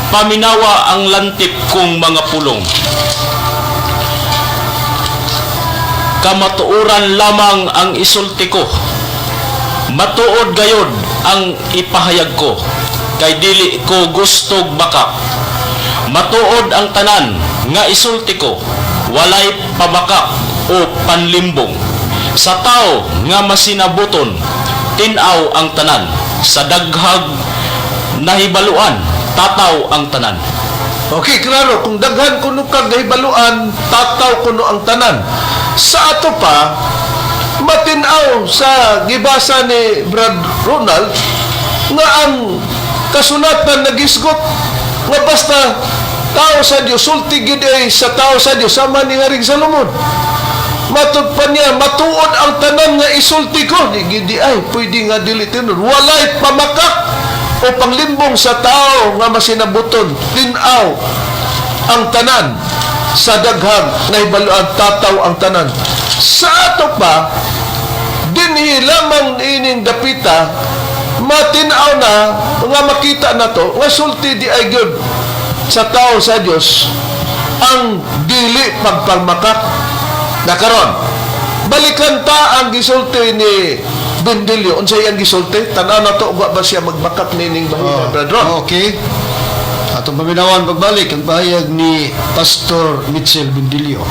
Paminawa ang lantip kong mga pulong. Kamatuoran lamang ang isulti ko. Matuod gayod ang ipahayag ko, kay dili ko gustog makak. Matuod ang tanan nga isulti ko, walay pamakak o panlimbong. Sa tao nga masinabuton, tin-aw ang tanan. Sa daghag nahibaluan, tataw ang tanan. Okay, klaro, kung daghan kuno kag nahibaluan, tataw kuno ang tanan. Sa ato pa, matinaw sa gibasa ni Brad Ronald nga ang kasulatan nagisgot nga basta tao sa Dios, sulti gid ay sa tao sa Dios, sama ni Haring Salomon. Matud pa niya, matuod ang tanan nga isulti ko. Di gid ay pwede nga dili tinuod. Walay pamakak o panglimbong sa tao nga masinabuton, tinaw ang tanan. Sa daghang nahibaluan, tataw ang tanan. Sa ato pa, dinhi lamang ining dapita, matinaw na nga makita na to nga sulti di ay gyud sa tao sa Dios ang dili pagpalmakak. Na karon, balikan ta ang gisulti ni Bendilio. Unsay ang gisulti? Tan-aw na to, wa ba siya magmakak nining bahina, Brad Ron? Okay. Atong paminawan pagbalik ang pahayag ni Pastor Mitchell Bendilio.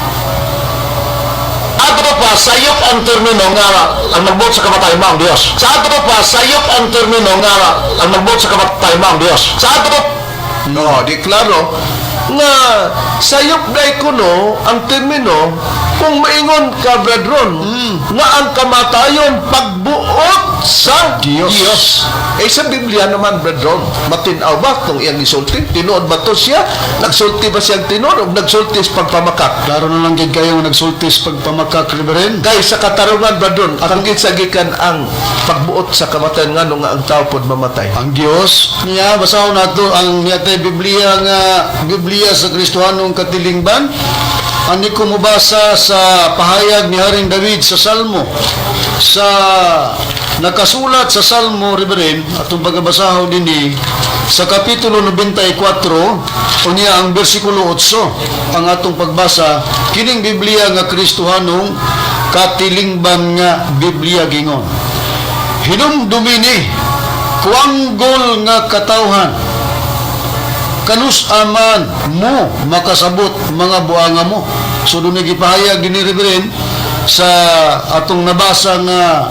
Ato pa, sayop ang termino nga ang magbuot sa kamatayon mao ang Dios. Sa ato pa, sayop ang termino nga ang magbuot sa kamatayon mao ang Dios. Sa ato pa, No, di klaro nga sayop day kuno ang termino kung maingon ka, Brad Ron, nga ang kamatayon pagbuot sa Diyos. Diyos. Eh sa Biblia naman, Brad Ron, matinaw ba kung iyang gisulti? Tinuod ba to siya? Nagsulti ba siyang tinuod o nagsulti sa pagpamakak? Klaro na lang gid kayo nga nagsultis pagpamakak, Reverend. Kay sa katarungan, Brad Ron, tanggit sa gikan ang pagbuot sa kamatayon, ngano nga ang tao pod mamatay? Ang Dios niya, basahon nato ang yatay Biblia nga Biblia sa Kristohanong katilingban. Ani ko mobasa sa pahayag ni Haring David sa Salmo, sa nakasulat sa Salmo, Reverend, atong pagabasahon dinhi sa Kapitulo 94, unya ang bersikulo 8 ang atong pagbasa. Kining Biblia nga Kristohanong katilingban nga Biblia gingon: "Hinumdumi ni, kuanggol nga katawhan, kanus aman mo makasabot mga buanga mo?" So doon gipahayag din ni Reverend sa atong nabasa nga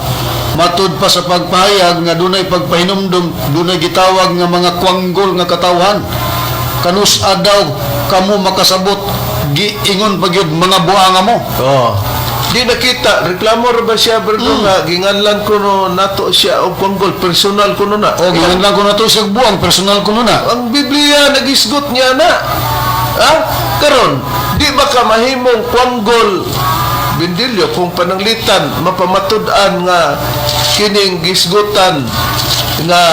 matud pa sa pagpahayag nga dunay pagpahinumdum, dunay gitawag nga mga kuanggol nga katawhan. Kanus daw kamo makasabot, giingon pa gyud mga buanga mo. Oh. Di nakita, reklamo ra ba siya, Brad Ron, nga ginganlan ko no nato siya og kuanggol, personal ko no na. O giingon lang ko na to sa buang, personal ko na. Ang Biblia nagisgot niya na. Ha? Karon, di ba ka mahimong kuanggol, Bendilio, kung pananglitan mapamatud-an nga kining gisgutan nga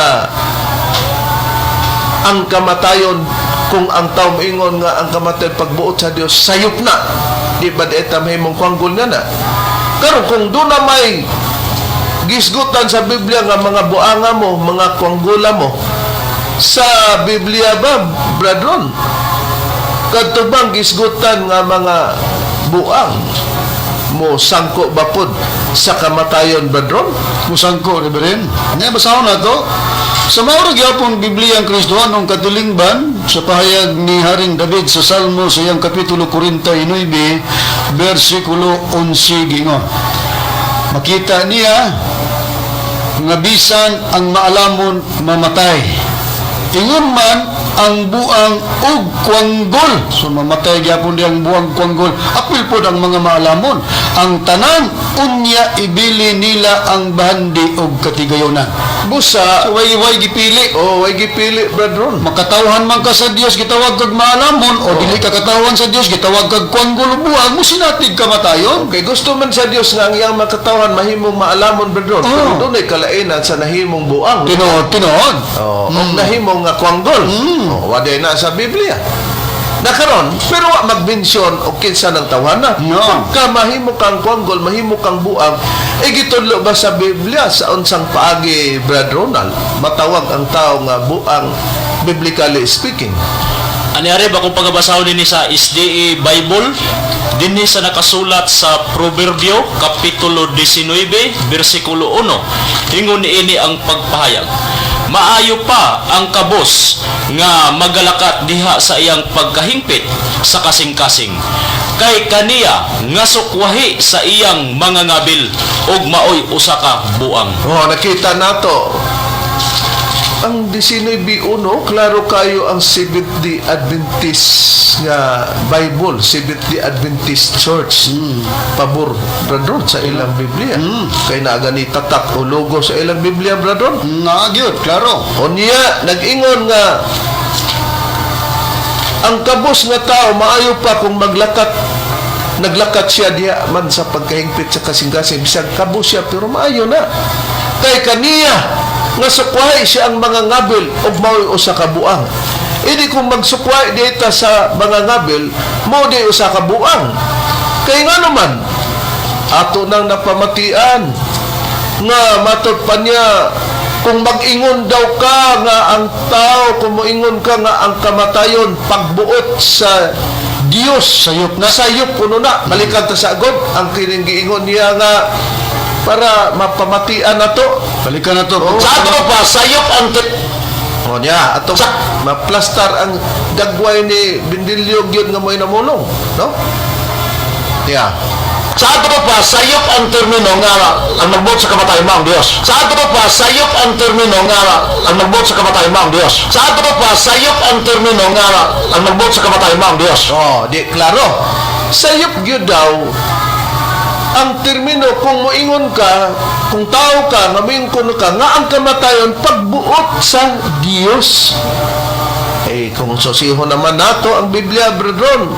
ang kamatayon, kung ang tao moingon nga ang kamatayon pagbuot sa Dios, sayop na, di ba di ta mahimong kuanggol nga na? Karon kung doon na may gisgutan sa Biblia nga mga buanga mo, mga kuanggula mo, sa Biblia ba, Brad Ron, kadto bang gisgutan nga mga buang mo sangko ba pod sa kamatayon, Brad Ron? Musangko, Reverend. Nga, basahon na to. Sa mao ra gyapon Biblia ang Kristohanong katilingban sa pahayag ni Haring David sa Salmo sa iyang kapitulo 49 bersikulo 11 gingon. Makita niya nga bisan ang maalamon mamatay. Ingon man ang buang ug kwanggol. So mamatay gyapon diyang buang kwanggol. Apil pod ang mga maalamon. Ang tanan unya ibili nila ang bahandi og katigayonan. Busa, So way gipili. oh, way gipili, Brad Ron. Makatawhan man ka sa Dios gitawag kag maalamon, o dili ka katawhan sa Dios gitawag kag kwanggol o buang, mo sinatid kamatayon. Okay, gusto man sa Dios nga ang iyang makatawhan mahimong maalamon, Brad Ron. Oo. Pero dunay kalainan sa nahimong buang. Tinuod, tinuod. Oh, og nahimong nga kwanggol. Oh, waday na sa Biblia. Nakaron, pero wa magbensyon og kinsa ng tawhana. No. Pagka mahimo kang kwanggol, mahimo kang buang, e gitudlo ba sa Biblia sa unsang paagi, Brad Ronald, matawag ang tao nga buang, biblically speaking? Ani ari ba kung pagabasahon dinhi sa SDA Bible, dinhi sa nakasulat sa Proverbio kapitulo 19 bersikulo 1. Ingon niini ang pagpahayag. Maayo pa ang kabos nga magalakat diha sa iyang pagkahingpit sa kasing-kasing. Kay kaniya nga sukwahi sa iyang mga ngabil ug maoy usa ka buang. Oh, nakita nato. Ang 19.1, klaro kayo ang Seventh-day Adventist nga Bible, Seventh-day Adventist Church. Pabor, brethren, sa ilang Biblia. Kay naa gani tatak o logo sa ilang Biblia, brethren. Na gyud, klaro. Unya, nag-ingon nga ang kabos nga tao maayo pa kung maglakat, naglakat siya diha man sa pagkahingpit sa kasing-kasing, bisag kabos siya pero maayo na kay kaniya nga sukwahi siya ang mga ngabil ug mao'y usa ka buang. Idi kung magsukwahi dita sa mga ngabil, mao di usa ka buang, kay ngano man ato nang napamatian nga matod pa niya, kung mag-ingon daw ka nga ang tao, kung moingon ka nga ang kamatayon pagbuot sa Dios, Sayop na. Sayop kuno na. Balikan ta sa agod ang kining giingon niya nga para mapamatian nato. Balikan na to. Sa ato pa, sayop ang O niya ato maplastar ang dagway ni Bindilyo gyud nga mo'y namulong, no? Yeah. Sa ato pa, sayop ang termino nga ang nagbuot sa kamatayon mao ang Dios. Sa ato pa, sayop ang termino nga ang nagbuot sa kamatayon mao ang Dios. Sa ato pa, sayop ang termino nga ang nagbuot sa kamatayon mao ang Dios. Oh, di klaro. Sayop gyud daw ang termino kung moingon ka, kung tao ka, nga moingon ka nga ang kamatayon pagbuot sa Dios. Eh, kung susihon naman nato ang Biblia, brethren,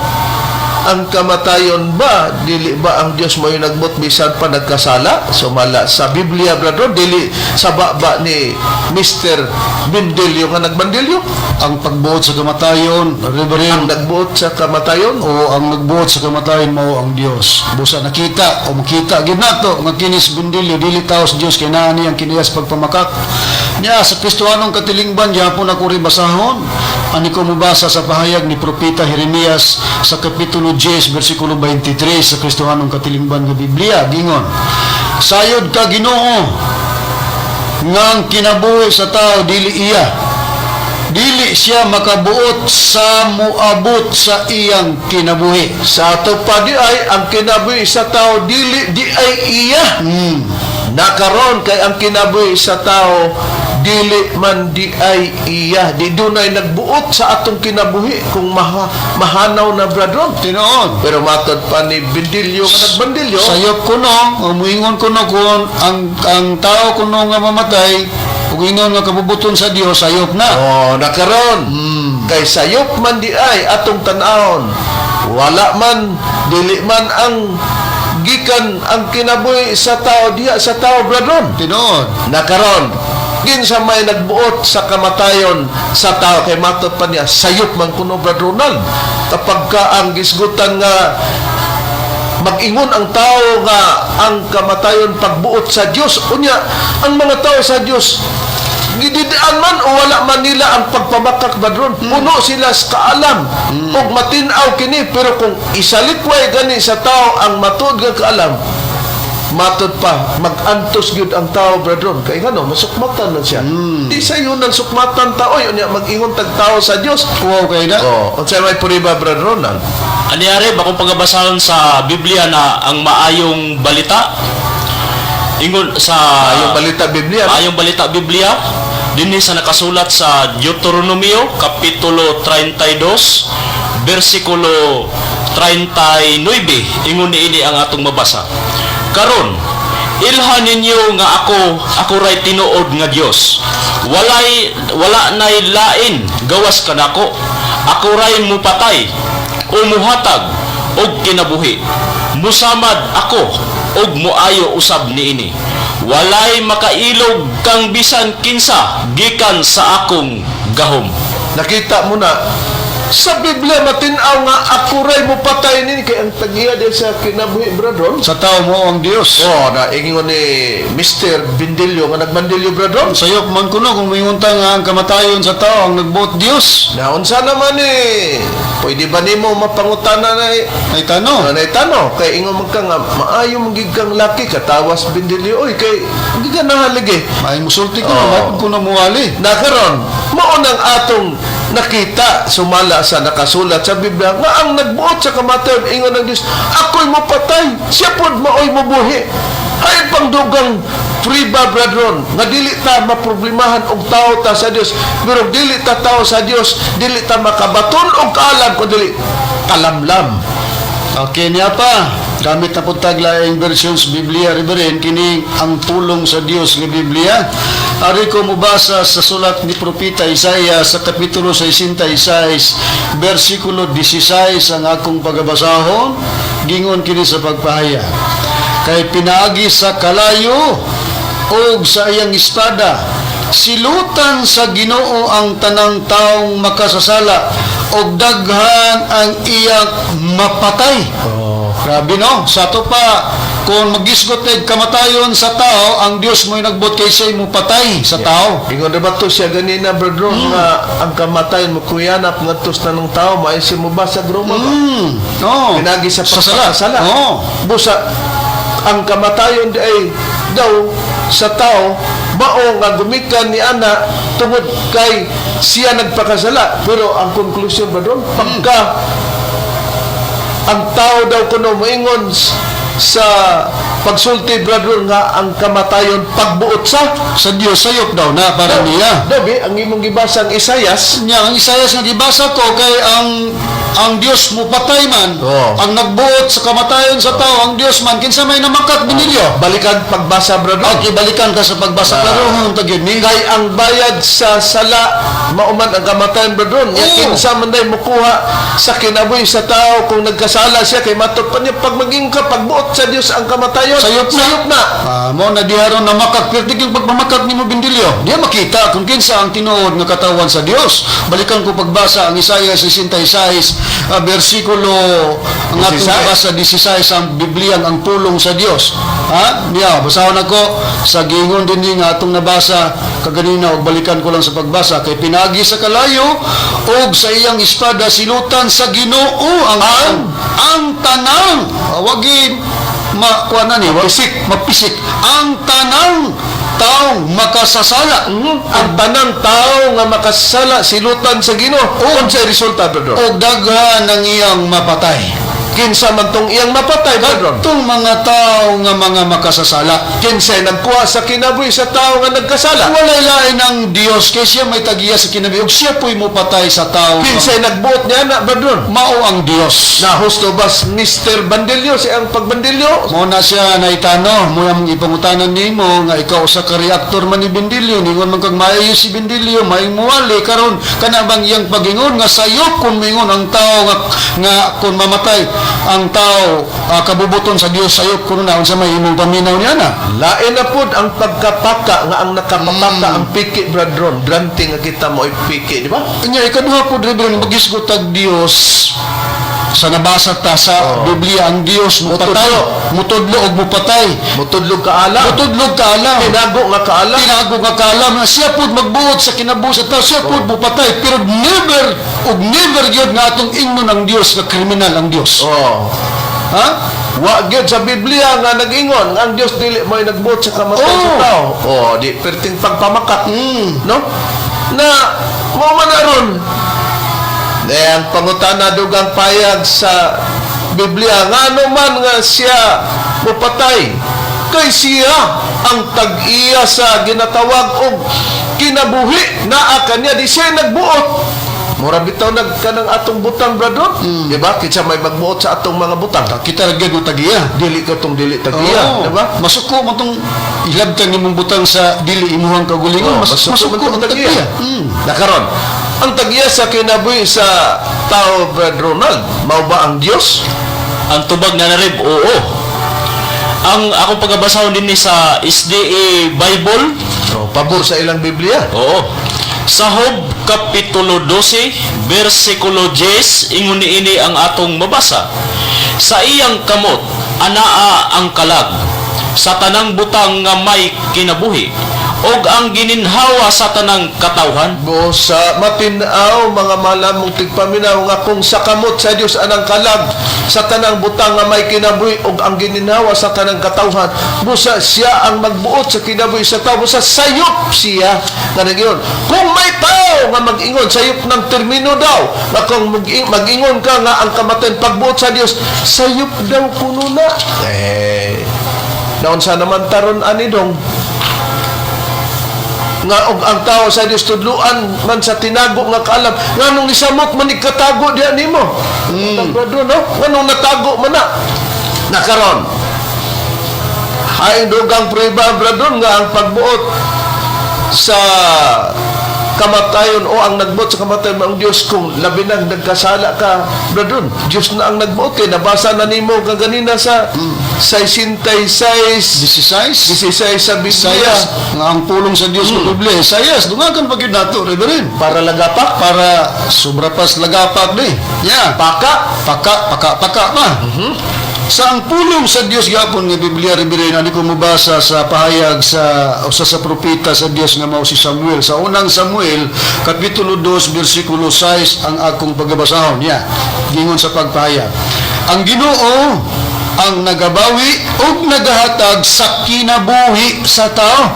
ang kamatayon ba, dili ba ang Dios mo yung nagbuot bisan pa nagkasala? Sumala sa Biblia, brethren, dili sa baba ni Mr. Bindilyo nga nagbandilyo? Ang pagbuot sa kamatayon, Ang Reverend, nagbuot sa kamatayon? O ang nagbuot sa kamatayon mao ang Dios. Busa nakita o makita gyud nato nga kinis bundilyo dili tao sa Dios kay naa niyang kiniyas pagpamakak. Niya sa Kristohanong katilingban gyapon ako rin basahon. Ani ko mobasa sa pahayag ni Propeta Jeremias sa kapitulo 10 bersikulo 23 sa Kristohanong katilingban nga Biblia gingon. Sayod ka, Ginoo, nga ang kinabuhi sa tao dili iya, dili siya makabuot sa muabot sa iyang kinabuhi. Sa ato pa di ay ang kinabuhi sa tao dili di ay iya. Nakaron kay ang kinabuhi sa tao dili man di ay iya. Di dunay nagbuot sa atong kinabuhi kung mahanaw na, brethren. Tinuod. Pero matod pa ni Bindilyo nga nagbandilyo, Sayop kuno, o muingon kuno kung ang tao kuno nga mamatay, ug ingon nga kabubuton sa Dios, sayop na. Oh, nakaron. Kay sayop man di ay atong tan-awon. Wala man, dili man ang gikan ang kinabuhi sa tao diha sa tao, brethren. Tinuod. Nakaron, kinsa may nagbuot sa kamatayon sa tao? Kay matod pa niya sayop man kuno, Brad Ronald, kapag ka ang gisgutan nga mag-ingon ang tao nga ang kamatayon pagbuot sa Dios, unya ang mga tao sa Dios gididaan man o wala man nila ang pagpamakak, badron, puno sila sa kaalam ug matin-aw kini, pero kung isalikway gani sa tao ang matuod nga kaalam. Matod pa, magantos gyud ang tao, brethren. Kay ngano, masukmatan man siya. Di sa yun ang sukmatan tao, yun niya mag-ingon tag tao sa Dios. Kuwaw kay na. Oh, unsay may puriba, Brother Ronald? Anyari ba kung pagabasahon sa Biblia na ang maayong balita? Ingon sa Yung balita Biblia. Maayong balita Biblia dinhi sa nakasulat sa Deuteronomio kapitulo 32 bersikulo 39, ingon niini ang atong mabasa. Karon ilha ninyo nga ako ako ray tinuod nga Dios. Walay wala nay lain gawas kanako. Ako ray mupatay o muhatag og kinabuhi. Musamad ako og muayo usab niini. Walay makailog kang bisan kinsa gikan sa akong gahom. Nakita mo na sa Biblia matin-aw nga ako ray mo patay nini kay ang tagiya di sa kinabuhi, brethren. Sa tao mo ang Dios. Oh, na ingon ni Mr. Bindilyo nga nagmandilyo, brethren. Sayop man kuno kung moingon ta nga ang kamatayon sa tao ang nagbuot Dios. Na unsa naman eh, pwede ba nimo mapangutana na eh, Ay tano. na itano kay ingon man ka nga maayo man gid kang laki katawas Bindilyo, oy, kay hindi ka nahalig eh. May musulti ko, Oo. oh. ko na muwali. Na karon mao nang atong nakita sumala sa nakasulat sa Biblia nga ang nagbuot sa kamatayon, ingon ng Dios, ako'y mopatay, siya pod maoy mobuhi. Hay pang dugang priba, brethren, nga dili ta maproblemahan og tao ta sa Dios, pero dili ta tao sa Dios, dili ta makabaton og kaalam kun dili kalamlam. Okay niya pa. Gamit na po taglaing versions Biblia, Reverend, kini ang pulong sa Dios nga Biblia. Ari ko mubasa sa sulat ni Propeta Isaiah sa Kapitulo 66, versikulo 16 ang akong pagabasahon, gingon kini sa pagpahayag. Kay pinaagi sa kalayo og sa iyang espada, silutan sa Ginoo ang tanang taong makasasala og daghan ang iyang mapatay. Oh. Grabe no? Sa ato pa, kung magisgot na kamatayon sa tao, ang Dios mo'y nagbot kay siya'y mupatay sa tao. Ingon na ba to siya ganina, brethren, nga ang kamatayon mo kuyanap ngadto sa tanang tao, maayos mo ba sa groma ba? No. Pinagi sa Sa sala. pagpakasala. Oo. Busa ang kamatayon di ay daw sa tao mao nga gumikan ni ana tungod kay siya nagpakasala. Pero ang konklusyon ba doon, pagka ang tao daw kuno moingon sa pagsulti, brother, nga ang kamatayon pagbuot sa Sa Dios sayop daw na para niya. Dabi, ang imong gibasang Isayas. Nya ang Isayas nga gibasa ko kay ang Dios mupatay man, Oo. ang nagbuot sa kamatayon sa tao, ang Dios man kinsa may namakat binilyo. Balikan pagbasa, brother. Okay, balikan ka sa pagbasa. Klaro ang tagyod ni. Kay ang bayad sa sala mauman ang kamatayon, brethren. Nya Oo. kinsa man day mukuha sa kinabuhi sa tao kung nagkasala siya, kay matod pa niya pag maging ka pagbuot sa Dios ang kamatayon, Sayop na. sayop na. Ah, mo na diha ron na makak pertig yung pagmamakak nimo, Bindilyo. Diha makita kung kinsa ang tinuod nga katawan sa Dios. Balikan ko pagbasa ang Isaiah 66 bersikulo ang atong 16. nabasa 16 ang Biblia ang pulong sa Dios. Ha? Niya, basahon ako sa gingon din nga atong nabasa kaganina og balikan ko lang sa pagbasa kay pinagi sa kalayo og sa iyang espada silutan sa Ginoo ang tanang. Ah, wagi makuha na ni mapisik mapisik ang tanang taong makasasala. Ang tanang tao nga makasala silutan sa Ginoo. Unsay resulta, brethren? Og daghan ang iyang mapatay. Kinsa man tong iyang mapatay, brethren? Katong mga tao nga mga makasasala. Kinsay nagkuha sa kinabuhi sa tao nga nagkasala? Walay lain ang Dios kay siya may tagiya sa kinabuhi ug siya po'y mopatay sa tao. Kinsay nagbuot niya na, brethren? Mao ang Dios. Na husto ba Mr. Bandilyo si ang pagbandilyo? Mo na siya naitano, mo ang ipangutanan nimo nga ikaw usa ka reactor man ni Bindilyo, ningon man kag maayo si Bindilyo, maayong muwali karon kana bang iyang pagingon nga sayop kun mingon ang tao nga nga kun mamatay ang tao kabubuton sa Dios sayop kuno na unsa may imong paminaw niya na. Lain na pod ang pagkapaka nga ang nakapapaka ang piki, brethren. Drante nga kita mo ay piki, di ba? Nya ikaduha po Reverend, magisgot tag Dios sa nabasa ta sa Biblia ang Dios mupatay, mutudlo og mupatay, Mutudlog kaalam. Mutudlog kaalam. Tinago nga kaalam. Tinago nga kaalam na siya pud magbuot sa kinabuhi sa tao, siya pud mupatay, pero never og never gyud nga atong ingnon ang Dios nga kriminal ang Dios. Oh. Ha? Wa gyud sa Biblia nga nag-ingon nga ang Dios dili mo'y nagbuot sa kamatayon sa tao. Oh, di perting pagpamakat. No? Na mo man aron. Eh, ang pangutana dugang payag sa Biblia, ngano man nga siya mopatay? Kay siya ang tag-iya sa ginatawag og kinabuhi, naa kaniya, di siya nagbuot. Mura bitaw nag kanang atong butang, brother. Di ba? Kinsa may magbuot sa atong mga butang? Kita ra gyud mo tagiya. Dili ka tong dili tag-iya, di ba? Masuko mo tong ilabtang nimong butang sa dili imuhang kagulingon. Oh, Mas, masuko masuko man ang tong tag-iya. tag-iya. Nakaron, ang tag-iya sa kinabuhi sa tao, Brad Ronald, mao ba ang Dios? Ang tubag na narib, oo. Ang akong pagabasahon din ni sa SDA Bible, Oh, pabor sa ilang Biblia. Oo. Sa Job Kapitulo 12, versikulo 10, ingon niini ang atong mabasa. Sa iyang kamot, anaa ang kalag, sa tanang butang nga may kinabuhi, og ang gininhawa sa tanang katawhan. Sa matin-aw mga malamong tigpaminaw nga kung sa kamot sa Dios anang kalag sa tanang butang nga may kinabuhi ug ang gininhawa sa tanang katawhan, busa siya ang magbuot sa kinabuhi sa tao, busa sayop siya nga nagyon. Kung may tao nga mag-ingon, sayop ng termino daw nga kung mag-ingon ka nga ang kamatayon pagbuot sa Dios, sayop daw kuno na. Eh, naunsa naman taron ani dong nga og ang tao sa Dios tudluan man sa tinago nga kaalam, nganong nisamot man ikatago diha nimo? Brother, no, nganong natago man na nakaron? Haing dugang prueba, brother, nga ang pagbuot sa kamatayon o ang nagbuot sa kamatayon ang Dios, kung labi nang nagkasala ka, brother, Dios na ang nagbuot kay nabasa na nimo kaganina sa 66 16. 16 sa Biblia. Isayas, nga ang pulong sa Dios sa Biblia, Isayas, dungagan pa gyud nato, Reverend. Para lagapak. Para sobra pas lagapak di. Yeah. Paka. Paka, paka, paka pa. Sa ang pulong sa Dios gyapon nga Biblia, Reverend, ani ko mobasa sa pahayag sa usa sa propeta sa Dios nga mao si Samuel. Sa unang Samuel, kapitulo 2, bersikulo 6 ang akong pagabasahon. Yeah. Gingon sa pagpahayag. Ang Ginoo ang nagabawi ug nagahatag sa kinabuhi sa tao.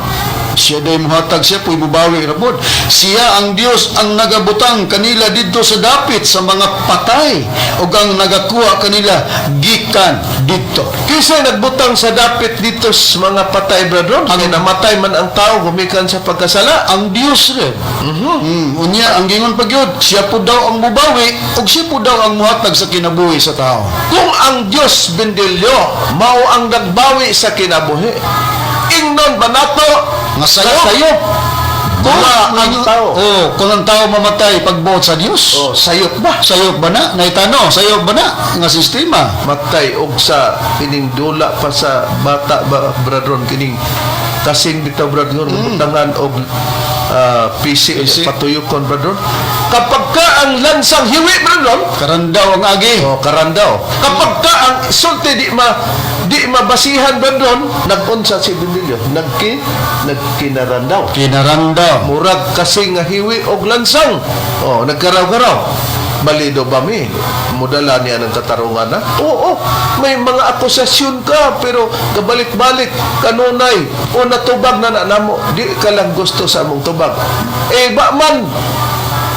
Siya day muhatag, siya po'y mubawi ra pod. Siya ang Dios ang nagabutang kanila didto sa dapit sa mga patay ug ang nagakuha kanila gikan didto. Kinsa nagbutang sa dapit dito sa mga patay, brother? Ang namatay man ang tao gumikan sa pagkasala. Ang Dios rin. Unya ang gingon pa gyud, siya po daw ang mubawi ug siya po daw ang muhatag sa kinabuhi sa tao. Kung ang Dios bendilyo mao ang nagbawi sa kinabuhi, ingnon ba nato Nga sayop. Sayop Kung nga ang tao? Oh, kung ang tao mamatay pagbuot sa Dios. Oh, sayop ba? Sayop ba na? Naitano, sayop ba na nga sistema? Matay og sa kining dula pa sa bata ba, brethren, kining kasing bitaw, brethren, butangan og PC, PC. patuyokon, brethren, kapag ka ang lansang hiwi, brethren. Karandaw ang agi. Oh, karandaw. Kapag ka ang sulti di mabasihan, brethren, nagunsa si Benilio, nagkinarandaw. Kinarandaw. Murag kasi nga hiwi og lansang. Oh, nagkaraw-karaw. Balido ba mi? Mudala niya ng katarungan na? Oo, may mga akusasyon ka pero kabalik-balik kanunay o natubag na na namo. Di ka lang gusto sa among tubag. Eh, ba man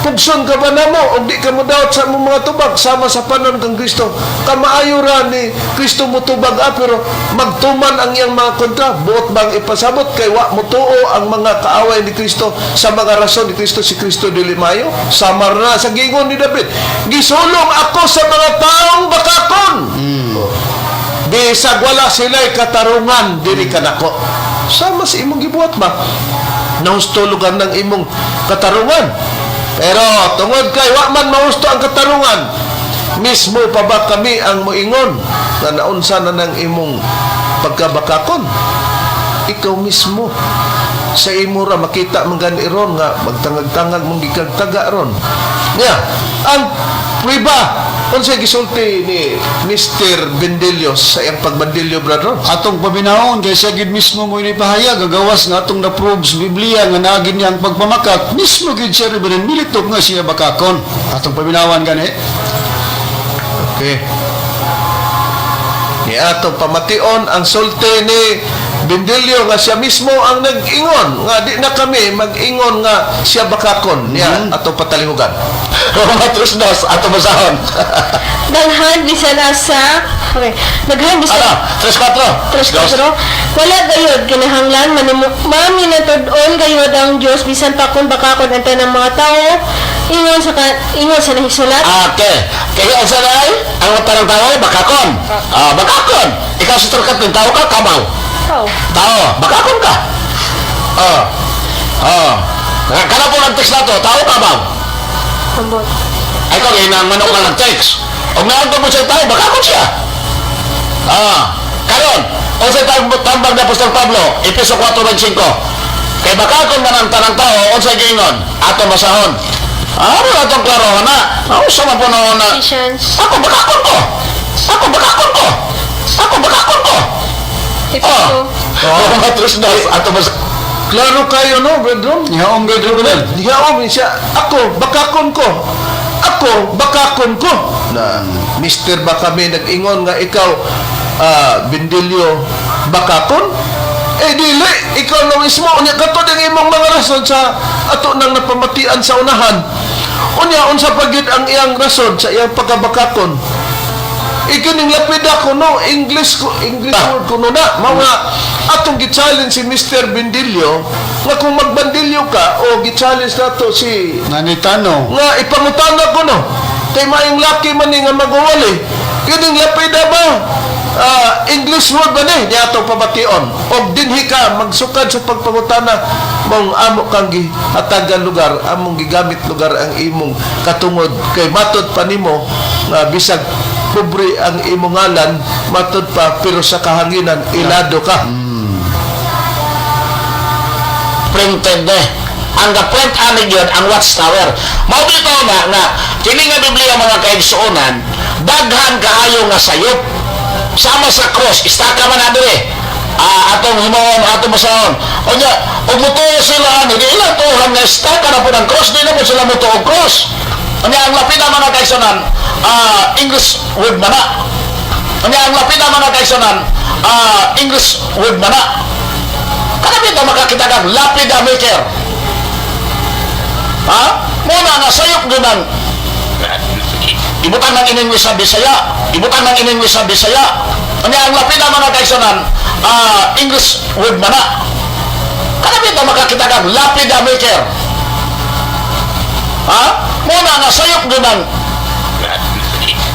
pugson ka ba namo og di ka mo dawat sa among mga tubag sama sa panon kang Kristo? Kamaayo ra ni Kristo mo tubag ah, pero magtuman ang iyang mga kontra. Buot bang ipasabot kay wa mo tuo ang mga kaaway ni Kristo sa mga rason ni Kristo? Si Kristo dili maayo, samar na sa gingon ni David, gisulong ako sa mga taong bakakon, bisag wala sila'y katarungan dili kanako. Sama sa imong gibuhat ba, nahusto lugar ng imong katarungan, pero tungod kay wa man mahusto ang katarungan, mismo pa ba kami ang moingon na naunsa na ng imong pagkabakakon? Ikaw mismo sa imo ra makita man gani ron nga magtangag-tangag mong gikagtaga ron nya. Ang priba, unsay gisulti ni Mr. Bendilio sa iyang pagbandilyo, brother? Atong paminahon kay siya gid mismo mo inipahayag gagawas nga atong na-prove sa Biblia nga naagin niya ang pagpamakak mismo gid siya, Reverend, militok nga siya bakakon. Atong paminawan gani. Okay. Ni ato pamation ang sulti ni Bendilio nga siya mismo ang nag-ingon nga di na kami mag-ingon nga siya bakakon niya, ato patalihugan. Roma 3:2, ato basahon. Daghan bisan asa. Okay. Daghan bisan Ano? 3:4. 3:4. Wala gayod kinahanglan maminatud-on gayod ang Dios bisan pa kung bakakon ang tanang mga tao ingon sa nahisulat. Okay. Kaya ang sanay, ang tanang tao, bakakon. Ah, bakakon. Ikaw, Sister Kathleen, tao ka, kamaw? Tao. Tao, bakakon ka. Ah. Ah. Kana po ng text na to, tao ka ba? Ambot. Ay, kung inang manok na ng text. O naanto mo siya tao, bakakon siya. Ah. Karon, o sa tambag na Apostol Pablo, Epeso 4:5. Kay bakakon man ang tanang tao, unsay giingon? Ato basahon. Ah, wala atong klaro na. Ako sa man po na Ephesians. Ako bakakon ko. Ako bakakon ko. Ako bakakon ko. Efeso. Oh, Roma 3:2, ato bas. Klaro kayo, no, brethren? Nihaom Brother Ronald. Niyaom siya, ako bakakon ko. Ako bakakon ko. Na mister ba kami nag-ingon nga ikaw, Bendilio, bakakon? Eh dili, ikaw na mismo unya kato ang imong mga rason sa ato nang napamatian sa unahan. Unya unsa pa gyud ang iyang rason sa iyang pagkabakakon? Ikining lapida ko no, English ko, English word ko no na. Mga atong gi-challenge si Mr. Bendilio nga kung magbandilyo ka o gi-challenge nato si Nanitano. nga ipangutana ko no. Kay maayong laki man ni nga maguwali. Kining lapida ba? English word ba ni? Di ato pabation. Og dinhi ka magsukad sa pagpangutana mong amo kang gihatagan lugar, among gigamit lugar ang imong katungod kay matod pa nimo nga bisag pobre ang imong ngalan, matod pa, pero sa kahanginan ilado ka. Printed eh. Ang ga-print ani gyud ang Watchtower. Mao bitaw na nga kini nga Biblia, mga kaigsuonan, daghan kaayo nga sayop. Sama sa cross, istaka man na dire. Ah, atong himuon, atong basahon. Unya, ug mutuo sila ani, di ilang tuohan nga istaka na po ng cross, di na po sila mutuo og cross. Unya, ang lapida, mga kaigsuonan, English word man na. Unya, ang lapida, mga kaigsuonan, English word man na. Kanami ka makakita kang lapida maker. Ha? Muna nga sayop gyud ang ibutang ng in English sa Bisaya. Ibutang ng in English sa Bisaya. Unya ang lapida, mga kaigsuonan, English word man na. Kanami ka makakita kang lapida maker. Ha? Muna nga sayop gyud ang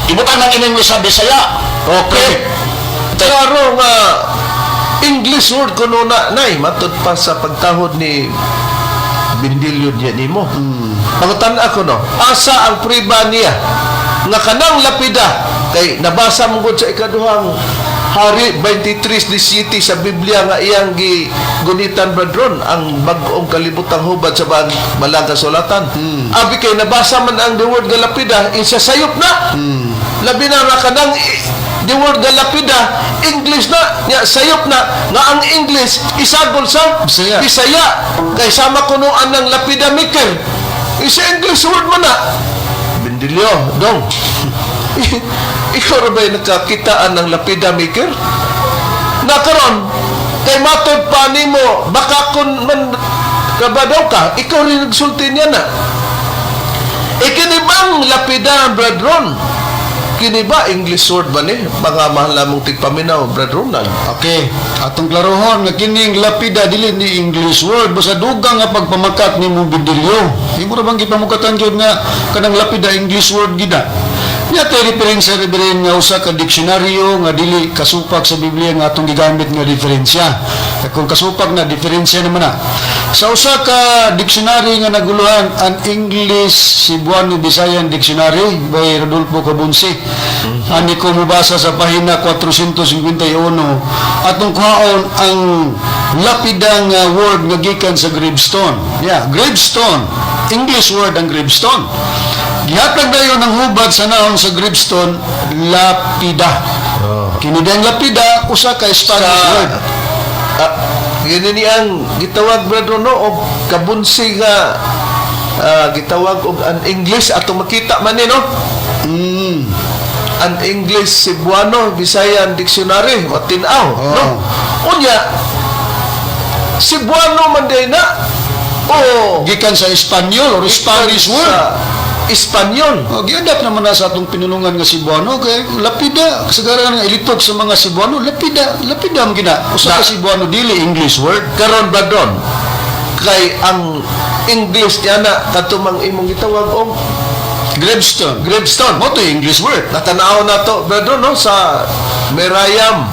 ibutang ng in English sa Bisaya. Okay. Klaro nga English word kuno na nay matud pa sa pagtahod ni Bendilio niya nimo. Pangutan ako no, asa ang priba niya nga kanang lapida kay nabasa mo gud sa ikaduhang Hari 23:17 sa Biblia nga iyang gigunitan, brethren, ang bag-ong kalibutang hubad sa balang kasulatan. Abi kay nabasa man ang the word nga lapida, isa sayop na. Labi na nga kanang the word nga lapida, English na, nya sayop na nga ang English isagol sa Bisaya. Bisaya. Kay sama kuno ang lapida maker. Isa English word man na. Bendilio, dong. Ikaw ra ba'y nakakitaan ng lapida maker? Na karon, kay matod pa nimo, baka kun man kabadaw ka, ikaw rin nagsulti niya na. E kini bang lapida, Brad Ron? Kini ba English word ba ni? Mga mahal namong tigpaminaw, Brad Ronald. Okay, atong klarohon nga kining lapida dili ni English word, basta dugang nga pagpamakat nimo, Bidilyo. Imo ra bang gipamukatan gyud nga kanang lapida English word gida? Nya tay referensya referensya nga usa ka diksyonaryo nga dili kasupak sa Biblia nga atong gigamit nga diferensya. Kay kung kasupak na diferensya naman na. Sa usa ka dictionary nga naguluhan ang English Cebuano Visayan Dictionary by Rodolfo Cabunsi. Ani ko mobasa sa pahina 451 atong kuhaon ang lapidang word nga gikan sa gravestone. Yeah, gravestone. English word ang gravestone. Gihatag dayon ang hubad sa noun sa gravestone, lapida. Kini diyang lapida usa ka Spanish word. Ah, yun ni ang gitawag, Brad Ron, no, og kabunsi nga gitawag og an English atong makita man ni no. and English Cebuano Visayan Dictionary matinaw, no? Unya Cebuano man day na o Gikan sa Espanyol or Spanish sa word. Espanyol. Oh, giadapt naman na sa atong pinulungan nga Cebuano kay lapida kasagaran nga ilitok sa mga Cebuano, lapida, lapida man gina. Usa ka Cebuano, dili English word. Karon, Bradon, kay ang English niya na katumang imong gitawag og Gravestone. Gravestone. Mao to English word. Natanaw na to, Bradon, no, sa Merriam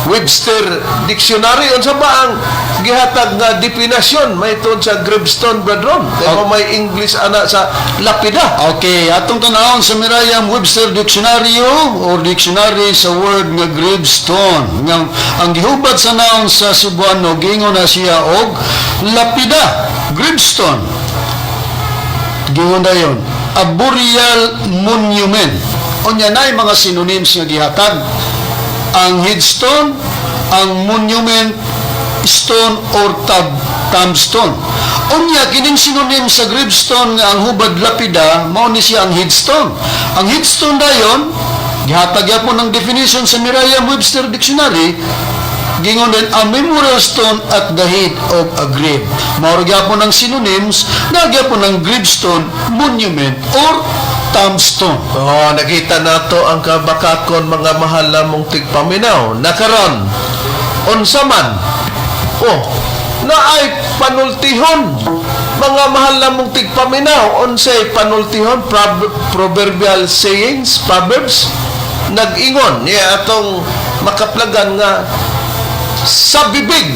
Webster Dictionary, unsa ba ang gihatag nga definasyon may sa gravestone, Bradron? Kay oh, may English ana sa lapida. Okay, atong tanawon sa Merriam-Webster Dictionary or dictionary sa word nga gravestone. Nga ang gihubad sa noun sa Cebuano, giingon na siya og lapida, gravestone. Giingon dayon, a burial monument. Unya naay mga synonyms nga gihatag. Ang headstone, ang monument stone or tombstone. Unya kining synonym sa gravestone nga ang hubad lapida, mao ni siya ang headstone. Ang headstone dayon gihatag gyapon ng definition sa Merriam-Webster Dictionary, gingon din a memorial stone at the head of a grave. Mao ra gyapon ang synonyms na gyapon ang gravestone, monument or tombstone. Oh, nakita nato ang kabakakon, mga mahal namong tigpaminaw. Nakaron, unsa man? Oh, naay panultihon. Mga mahal namong tigpaminaw, unsay panultihon? Proverbial sayings, proverbs, nag-ingon niya atong makaplagan nga sa bibig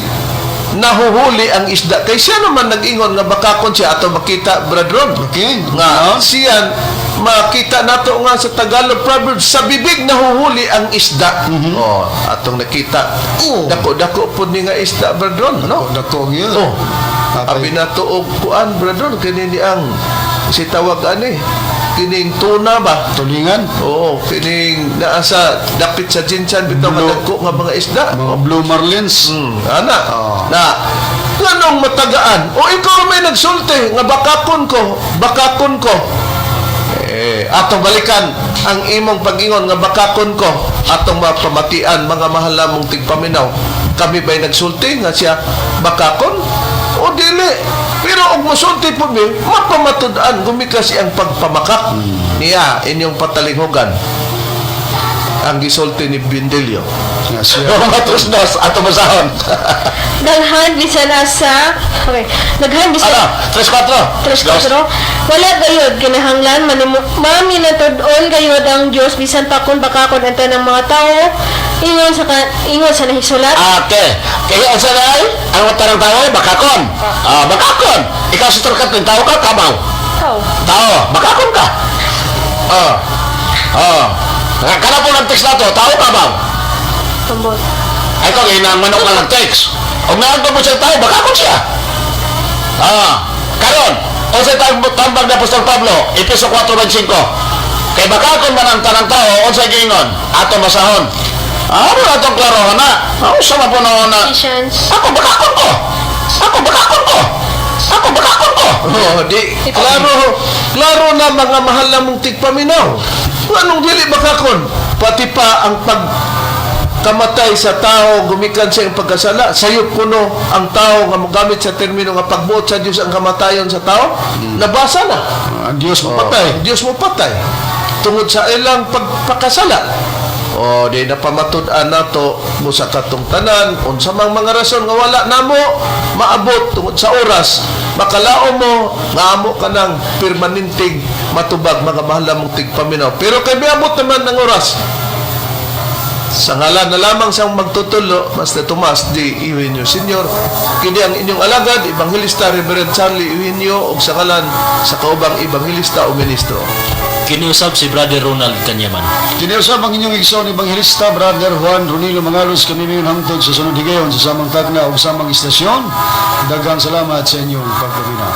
nahuhuli ang isda. Kay siya naman nag-ingon nga bakakon siya, ato makita, Bradron. Nga siya makita nato nga sa Tagalog proverbs, sa bibig nahuhuli ang isda. Oh, atong nakita. Dako dako pud ni nga isda, Bradron, no? Dako gyud. Oh. Apay. Abi nato og kuan, Bradron, kini ni ang si tawag ani kining tuna ba? Tulingan. Oo, kining naa sa dapit sa Jinsan bitaw Blue. nga dagko nga mga isda. Mga blue marlins. Ana. Na nganong matagaan? O ikaw may nagsulti nga bakakon ko, bakakon ko. Eh, atong balikan ang imong pag-ingon nga bakakon ko, atong mapamatian, mga mahal namong tigpaminaw. Kami ba'y nagsulti nga siya bakakon? O dili. Pero og mosulti po mi, mapamatud-an gumikas ang pagpamakak niya inyong patalinghugan ang gisulti ni Bindilio. Nga siya. Matos dos, ato basahon. Daghan bisan asa. Okay. Daghan bisan Ano? Tres, kwatro. Tres, kwatro. Wala gayod kinahanglan maminatud-on gayod ang Dios bisan pa kun bakakon ang tanang mga tawo ingon sa nahisulat. Okay. Kaya ang sanay, ang tanang tao ay bakakon. Ah, bakakon. Ikaw sa Kathleen, tao ka, kabaw? Tao. Tao, bakakon ka. Ah. Ah. Kana po ng text na to, tao, kabaw? Tambot. Ay ko, inang manok na nag-text. O naagpa mo siya tao, bakakon siya. Ah. Karon, o sa tambag ni Apostol Pablo, Epeso 4:5. Kay bakakon man ang tanang tao, unsay giingon? Ato masahon. Ah, ano na itong klaro na? Ah, usa man po na na. Ephesians. Ako bakakon ko. Ako bakakon ko. Ako bakakon ko. Oh, di klaro, klaro na, mga mahal namong tigpaminaw. Anong dili bakakon? Pati pa ang pag kamatay sa tao gumikan sa iyang pagkasala, sayop kuno ang tao nga mogamit sa termino nga pagbuot sa Dios ang kamatayon sa tao, nabasa na. Ang Diyos mapatay. Ang Dios mo patay tungod sa ilang pagpakasala. O di napamatud-an nato mo sa katong tanan unsa mang mga rason nga wala namo maabot tungod sa oras, makalao mo nga amo ka ng permanenteng matubag, mga mahal namong tigpaminaw. Pero kay miabot naman ng oras, sa ngalan na lamang siyang magtutulo, Master Tomas D. Eugenio Sr., kini ang inyong alagad, Evangelista Reverend Charlie Eugenio, ug sa ngalan sa kaubang evangelista o ministro. Kiniusab si Brother Ronald Kanyaman. Kiniusab ang inyong igsoon ebanghelista, Brother Juan Ronilo Mangalos, kami ngayon hangtod sa sunod higayon sa samang tagna o samang istasyon. Daghang salamat sa inyong pagpaminaw.